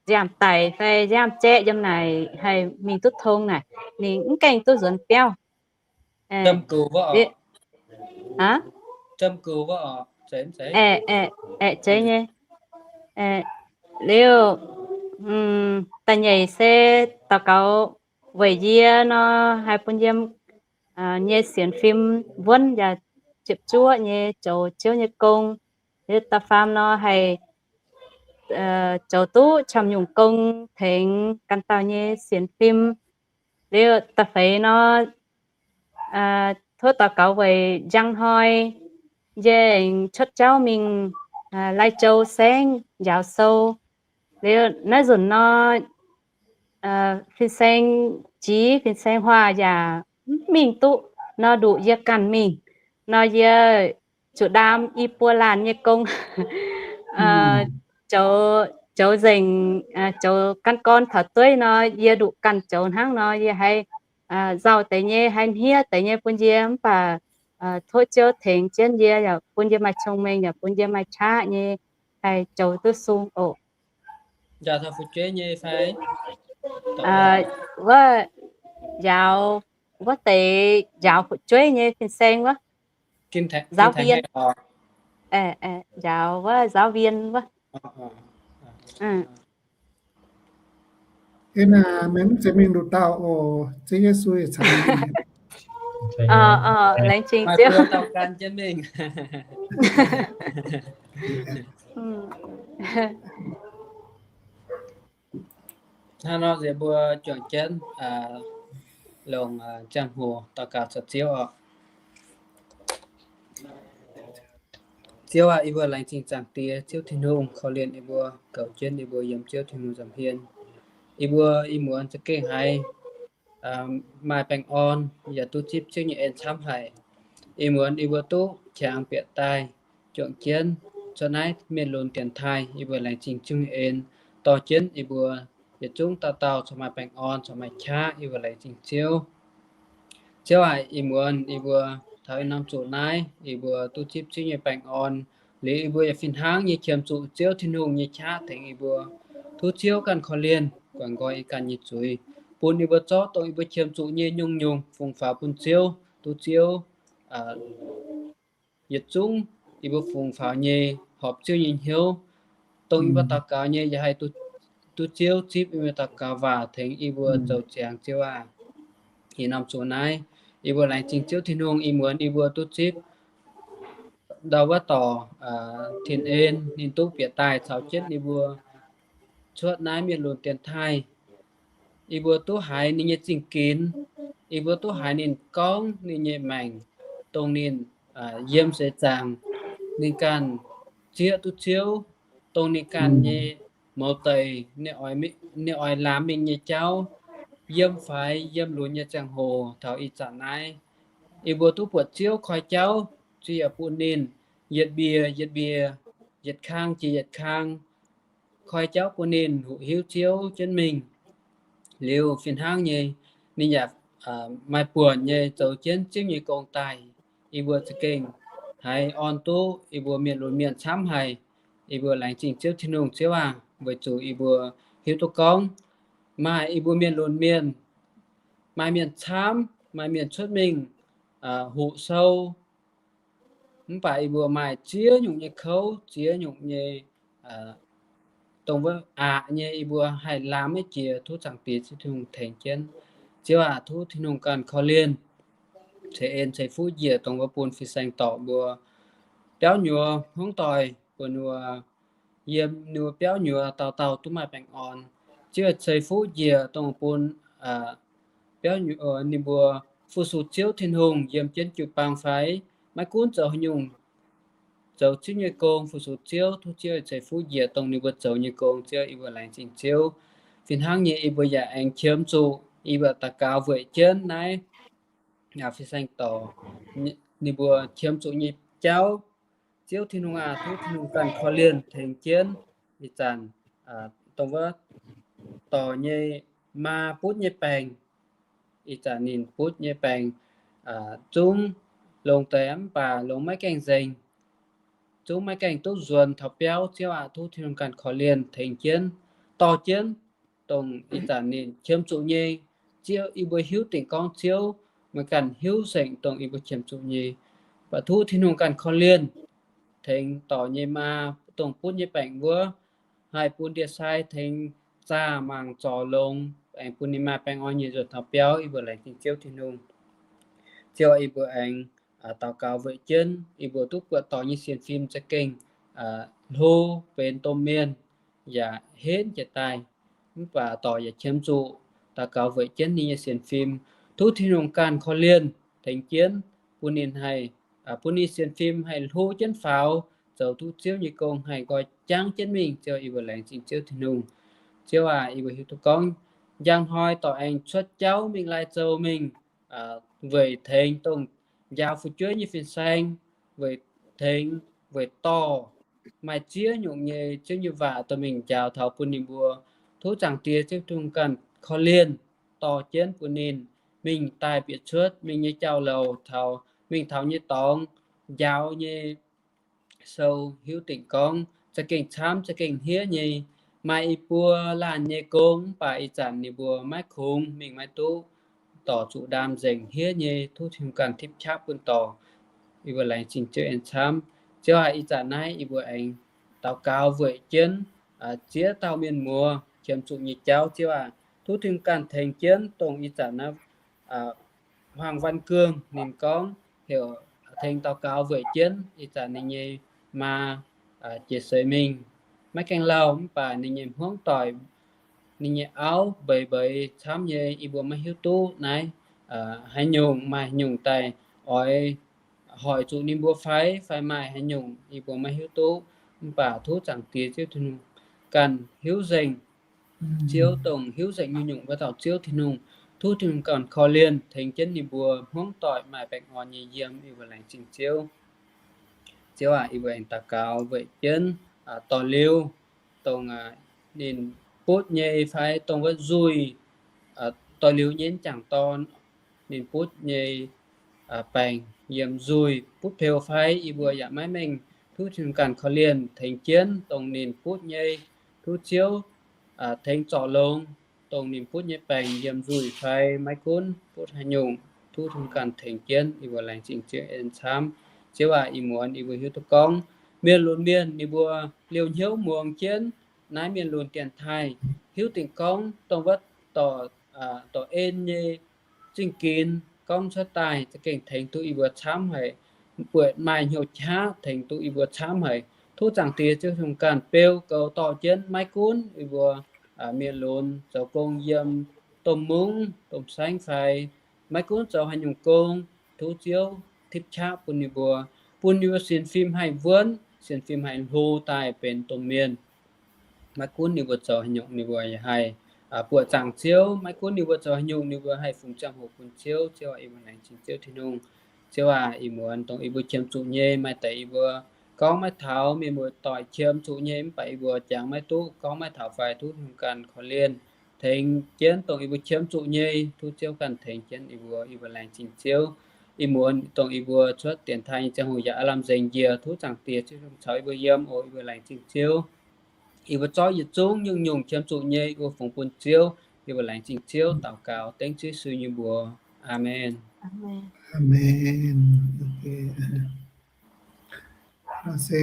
nziaamv-daic fai nziaamv-jaeqv yiem naaic haih mingh duqv tong naaic, ninh mv gaengh duqv nzuonx biauv. Aeqv, zeiz nyei. Liuz da'nyeic se daux gaux weic yie nor, haih bun yie nyei sienx fim wuonv yaac ziepc zuoqv nyei zoux Ziouv nyei gong. Liuz da'faam nor haih zoux duqv camv nyungc gong tengx ganh dauh nyei sienx fim. Liuz da'feix nor, tov daux gaux weic njang hnoi yie aengx cuotv jauv mingh Lai Châu saengv njaaux sou. Liuz naaiv nzunc nor, fin-saeng Jiex, fin-saeng Huaax yaac mv mingh duqv nor, nduqc yie ganh mingh nor, yie zuqc ndaam i buo laanh nyei gong, zoux nzengc, zoux gan gorn taux dueiv nor, yie nduqc ganh zoux hnangv nor, yie haiz nzauh deix nyei, haiz hniev deix nyei bun yie, mv baac tov Ziouv tengx jienv yie, yaac bun yie maaih cong-mengh, yaac bun yie maaih qaqv nyei, haih zoux duqv sung oc. Wuov njaaux, wuov deix njaaux fu'jueiv nyei fin-saeng wuov, giáo viên, njaaux wuov giáo viên wuov. Ih naaic meih mv zeiz mingh nduqc dauh oc. Ziouv Yesu yaac caux meih mingh. Laengz zingh Ziouv. Maaih mbuo dauh gan jienv mingh. Hnangv nor nziex mbuo juangc jienv longc ziangh hoc daux gaux caux Ziouv oc. Ziouv aac, yie mbuo laengz zingh Zaangc Diex Ziouv Tin-Hungh korv-lienh yie mbuo, goux jienv yie mbuo yiem Ziouv Tin-Hungh nza'hmien. Yie mbuo ih muonz za'gengh haiz maaih baengh orn yaac duqv zipv Ziouv nyei en camv haic. Ih muonz yie mbuo duqv qangx bieqc daaih juangc jienv cuotv naaiv mienh lunx dienx taaih. Yie mbuo laengz zingh Ziouv nyei en dorh jienv yie mbuo yietc zungv dauh dauh corc maaih baengh orn, corc maaih qaqv. Yie mbuo laengz zingh Ziouv. Ziouv aac, ih muonz yie mbuo taux ih norm zuqc naaiv, yie mbuo duqv zipv Ziouv nyei baengh orn. Liuz yie mbuo yaac fih hnangv nyei qiemx zuqc Ziouv Tin-Hungh nyei qaqv tengx yie mbuo. Tov Ziouv ganh korv-lienh guangc nqoi yie ganh nyei zuiz, bun yie mbuo zorqv dongh yie mbuo qiemx zuqc nyei nyungc-nyungc fungx faaux bun Ziouv. Tov Ziouv yietc zungv yie mbuo fungx faaux nyei, horpc Ziouv nyei hnyouv. Dongh yie mbuo daux gaux nyei yaac haih duqv Ziouv zipv yie mbuo daux gaux waac tengx yie mbuo zoux ziangx, Ziouv aac. Ih norm zuqc naaiv, yie mbuo laengz zingh Ziouv Tin-Hungh ih muonz yie mbuo duqv zipv ndau wuov dorc Tin En, ninh duqv bieqc daaih caux jienv yie mbuo cuotv naaiv mienh lunx dienx taaih. Yie mbuo duqv haiz ninh nyei zingh ginx. Yie mbuo duqv haiz ninh gorngv ninh nyei maengc, dongh ninh yiem seix zaangc ninh ganh zieqv duqv Ziouv, dongh ninh ganh nyei mouz deic, ninh oix laamx mingh nyei jauv, yiem faix yiem lunx nyei ziangh hoc taux ih zanc naaiv. Yie mbuo duqv buatc Ziouv koi jauv, Ziouv yaac bun ninh yietc mbiec yietc mbiec, yietc kang jiex yietc kang, koi jauv bun ninh hoqc hiuv Ziouv jienv mingh. Liuz fih hnangv nyei, ninh yaac maaih buonc nyei zoux jienv Ziouv nyei gong daaih. Yie mbuo za'gengh haiz orn duqv yie mbuo mienh lunx mienh camv haic. Yie mbuo laengz zingh Ziouv Tin-Hungh, Ziouv aac, weic zuqc yie mbuo hiuv duqv gorngv maaih yie mbuo mienh lunx mienh, maaih mienh camv, maaih mienh cuotv mingh hoqc sou, mv baac yie mbuo maaih ziex nyungc nyei kouv, ziex nyungc nyei dongh wuov aqc nyei, yie mbuo haih laamx maiv jiex. Tov Zaangc Diex Ziouv Tin-Hungh tengx jienv. Ziouv aac, tov Tin-Hungh ganh korv-lienh ceix en ceix fuqv njiec dongh wuov bun fin-saeng dorc mbuo biauv nyuoz hmuangv doic, bun ninh mbuo yiem ninh mbuo biauv nyuoz dauh dauh duqv maaih baengh orn. Ziouv ceix fuqv njiec dongh bun biauv nyuoz ninh mbuo fu-sux Ziouv Tin-Hungh yiem jienv jiu-baang fai maiv gunv zoux haaix nyungc, zoux Ziouv nyei gong, fu-sux Ziouv. Tov Ziouv ceix fuqv njiec dongh ninh mbuo zoux nyei gong. Ziouv, yie mbuo laengz zingh Ziouv. Fih hnangv nyei, yie mbuo yaac aengx qiemx zuqc, yie mbuo daux gaux weic jienv naaiv fin-saeng dorc ninh mbuo qiemx zuqc nyei jauv. Ziouv Tin-Hungh aac, tov Tin-Hungh ganh korv-lienh tengx jienv. Ih zanc dongh wuov dorc nyei maa butv nyei baengc, ih zanc ninh butv nyei baengc zungv longx deix mv baac longx maiv gaengh nzengc, zungv maiv gaengh duqv nzuonx taux biauv. Ziouv aac, tov Tin-Hungh ganh korv-lienh tengx jienv, dorh jienv dongh ih zanc ninh qiemx zuqc nyei. Ziouv, yie mbuo hiuv dingc gorngv Ziouv meih ganh hiuv nzengc dongh yie mbuo qiemx zuqc nyei. Mv baac tov Tin-Hungh ganh korv-lienh tengx dorc nyei maa dongh butv nyei baengc wuov, haih bun ndie-sai tengx zaah mangc zorc longx, aengx bun ninh maaih baengh orn nyei nzuonx taux biauv. Yie mbuo laengz zingh Ziouv Tin-Hungh. Ziouv, yie mbuo aengx daux gaux weic jienv yie mbuo duqv buatc dorc nyei sienx fim za'gengh hlo benx domh mienh yaac henv jiez daaih. Mv baac dorc yaac qiemx zuqc daux gaux weic jienv ninh nyei sienx fim. Tov Tin-Hungh ganh korv-lienh tengx jienv, bun ninh haih, bun ninh sienx fim haih hlo jienv faaux, zoux duqv Ziouv nyei gong haih nqoi jangv jienv mingh. Ziouv, yie mbuo laengz zingh Ziouv Tin-Hungh. Ziouv aac, yie mbuo hiuv duqv gorngv njang hnoi dorc aengx cuotv jauv mingh lai-zoux mingh weic tengx dongh njaaux fu'jueiv nyei fin-saeng, weic tengx, weic dorh maaih ziex nyungc nyei Ziouv nyei waac dorh mingh njaaux taux bun ninh mbuo. Tov Zaangc Diex Ziouv Tin-Hungh ganh korv-lienh dorh jienv bun ninh mingh daaih bieqc cuotv mingh nyei jauv-louc taux mingh taux nyei dorngx njaaux nyei sou hiuv dingc gorngv za'gengh camv za'gengh hniev nyei. Maaih i buo laanh nyei gong mv baac ih zanc ninh mbuo maiv kungx mingh maiv duqv, dorc zuqc ndaam nzengc hniev nyei. Tov Tin-Hungh ganh tipv qaqv bun dorc. Yie mbuo laengz zingh Ziouv aengx camv. Ziouv aac, ih zanc naaiv yie mbuo aengx daux gaux weic jienv ziex dauh mienh muoz qiemx zuqc nyei jauv. Ziouv aac, Tov Tin-Hungh ganh tengx jienv, dongh ih zanc naaiv Hoàng Văn Cương ninh gorngv heuc tengx daux gaux weic jienv ih zanc ninh nyei maa jiex seix mingh, maiv gaengh lauh mv baac ninh nyei hmuangv doic, ninh nyei auv mbeix mbeix camv nyei. Yie mbuo maiv hiuv duqv naaiv haaix nyungc, maaih haaix nyungc daaih oix hoic zuqc ninh mbuo fai, fai maaih haaix nyungc yie mbuo maiv hiuv duqv. Mv baac tov Zaangc Diex Ziouv Tin-Hungh ganh hiuv nzengc. Ziouv dongh hiuv nzengc nyungc-nyungc wuov dauh Ziouv Tin-Hungh. Tov Tin-Hungh ganh korv-lienh tengx jienv ninh mbuo hmuangv doic maaih baengh orn nyei yiem. Yie mbuo laengz zingh Ziouv. Ziouv aac, yie mbuo aengx daux gaux weic jienv doic liuz, dongh ninh butv nyei fai dongh wuov nzuih, doic liuz nyei jangc dorn ninh butv nyei baengc yiem nzuih butv peux fai, yie mbuo yaac maiv mengh. Tov Tin-Hungh ganh korv-lienh tengx jienv dongh ninh butv nyei. Tov Ziouv tengx zorc longx dongh ninh butv nyei baengc yiem nzuih fai maiv gunv butv haaix nyungc, tov Tin-Hungh ganh tengx jienv. Yie mbuo laengz zingh Ziouv en camv. Ziouv aac, ih muonz yie mbuo hiuv duqv gorngv mienh lunx mienh ninh mbuo liouh hnyouv muangx jienv naaiv mienh lunx dienx taaih, hiuv dingc gorngv dongh wuov dorc en nyei zingh ginx gorngv cuotv daaih za'gengh tengx duqv yie mbuo camv haic, buatc maaih hnyouv qaqv tengx duqv yie mbuo camv haic. Tov Zaangc Diex Ziouv Tin-Hungh ganh beu goux dorh jienv maiv gunv yie mbuo mienh lunx zoux gong yiem domh mungv domh saengv fai maiv gunv zoux haaix nyungc gong, tov Ziouv tipv qaqv bun ninh mbuo, bun ninh mbuo sienx fim haih wuonv, sienx fim haih hlo daaih benx domh mienh. Maiv gunv ninh mbuo zoux haaix nyungc ninh mbuo yaac haih buoqc zaangc Ziouv. Maiv gunv ninh mbuo zoux haaix nyungc ninh mbuo haih fungx ziangh hoc bun Ziouv. Ziouv aac, yie mbuo laengz zingh Ziouv Tin-Hungh. Ziouv aac, ih muonz dongh yie mbuo qiemx zuqc nyei maaih deix yie mbuo gorngv maiv taux, mienh muoz-doic qiemx zuqc nyei mv baac yie mbuo jangx maiv duqv, gorngv maiv taux fai, tov Tin-Hungh ganh korv-lienh tengx jienv dongh yie mbuo qiemx zuqc nyei. Tov Ziouv ganh tengx jienv yie mbuo. Yie mbuo laengz zingh Ziouv. Ih muonz dongh yie mbuo cuotv dienx taaih nyei ziangh hoc yaac aav lamh nzengc njiec. Tov Zaangc Diex Ziouv Tin-Hungh caux yie mbuo yiem oc. Yie mbuo laengz zingh Ziouv. Yie mbuo zorqv yietc zungv nyungc-nyungc qiemx zuqc nyei yie mbuo fungx bun Ziouv. Yie mbuo laengz zingh Ziouv, daux gaux dengv Ziouv Yesu nyei mbuox. Aamen. Aamen. Se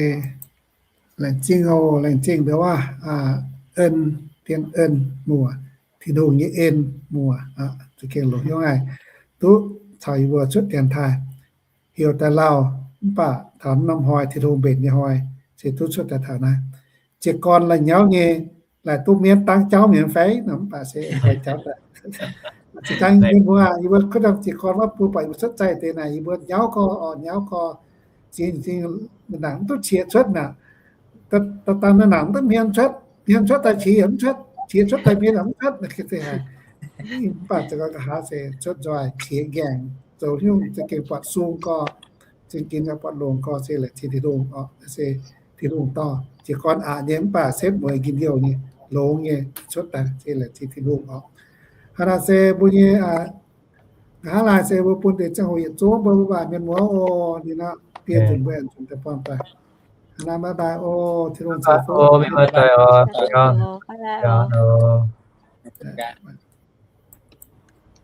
laengz zingh oc, laengz zingh mbuo waac, en, dien en muoc, Tin-Hungh nyei en muoc, za'gengh longx hnyouv haic, duqv caux yie mbuo cuotv dienx taaih, heuc daaih lauh, mv baac taux norm hnoi Tin-Hungh mbenc nyei hnoi, se duqv cuotv daaih taux naaiv. Jiez gorn la'nyauv nyei, laaic duqv mienv dangv jauv mi'aqv fai nor, mv baac se oix jauv daaih. Zinh dangh yie mbuo, yie mbuo kuv dangh jiez gorn wuov bun buatc yie mbuo cuotv zaih deix naaic, yie mbuo nyauv gorx, orqc, nyauv gorx, zinh zinh nangc mv duqv qiex cuotv naaic. Daaih dangh nangc mv duqv hmien cuotv, hmien cuotv daaih qiex yaac mv cuotv, qiex cuotv daaih hmien yaac mv cuotv. Mv baac za'gengh nqa'haav se cuotv nzoih qiex nqaengc, zoux hnyouv za'gengh buatc sung gorx, za'gengh buatc longx gorx se laengz zingh Tin-Hungh orqc. Se Tin-Hungh dorh jiez gorn aqc nyei mv baac setv mueiz njien-youh nyei, longx nyei cuotv daaih se laengz zingh Tin-Hungh orqc. Hnangv naaic se mbuo nyei nqa'haav laai se mbuo bun deix ziangh hoc yietc zungv mbuo mbuo mbac mienh muoz oc. Ninh nor, diev nzunc mbuo aengx nzunc daaih buangh daaih. Hnangv naaiv, bye bye oc. Tin-Hungh ceix fuqv.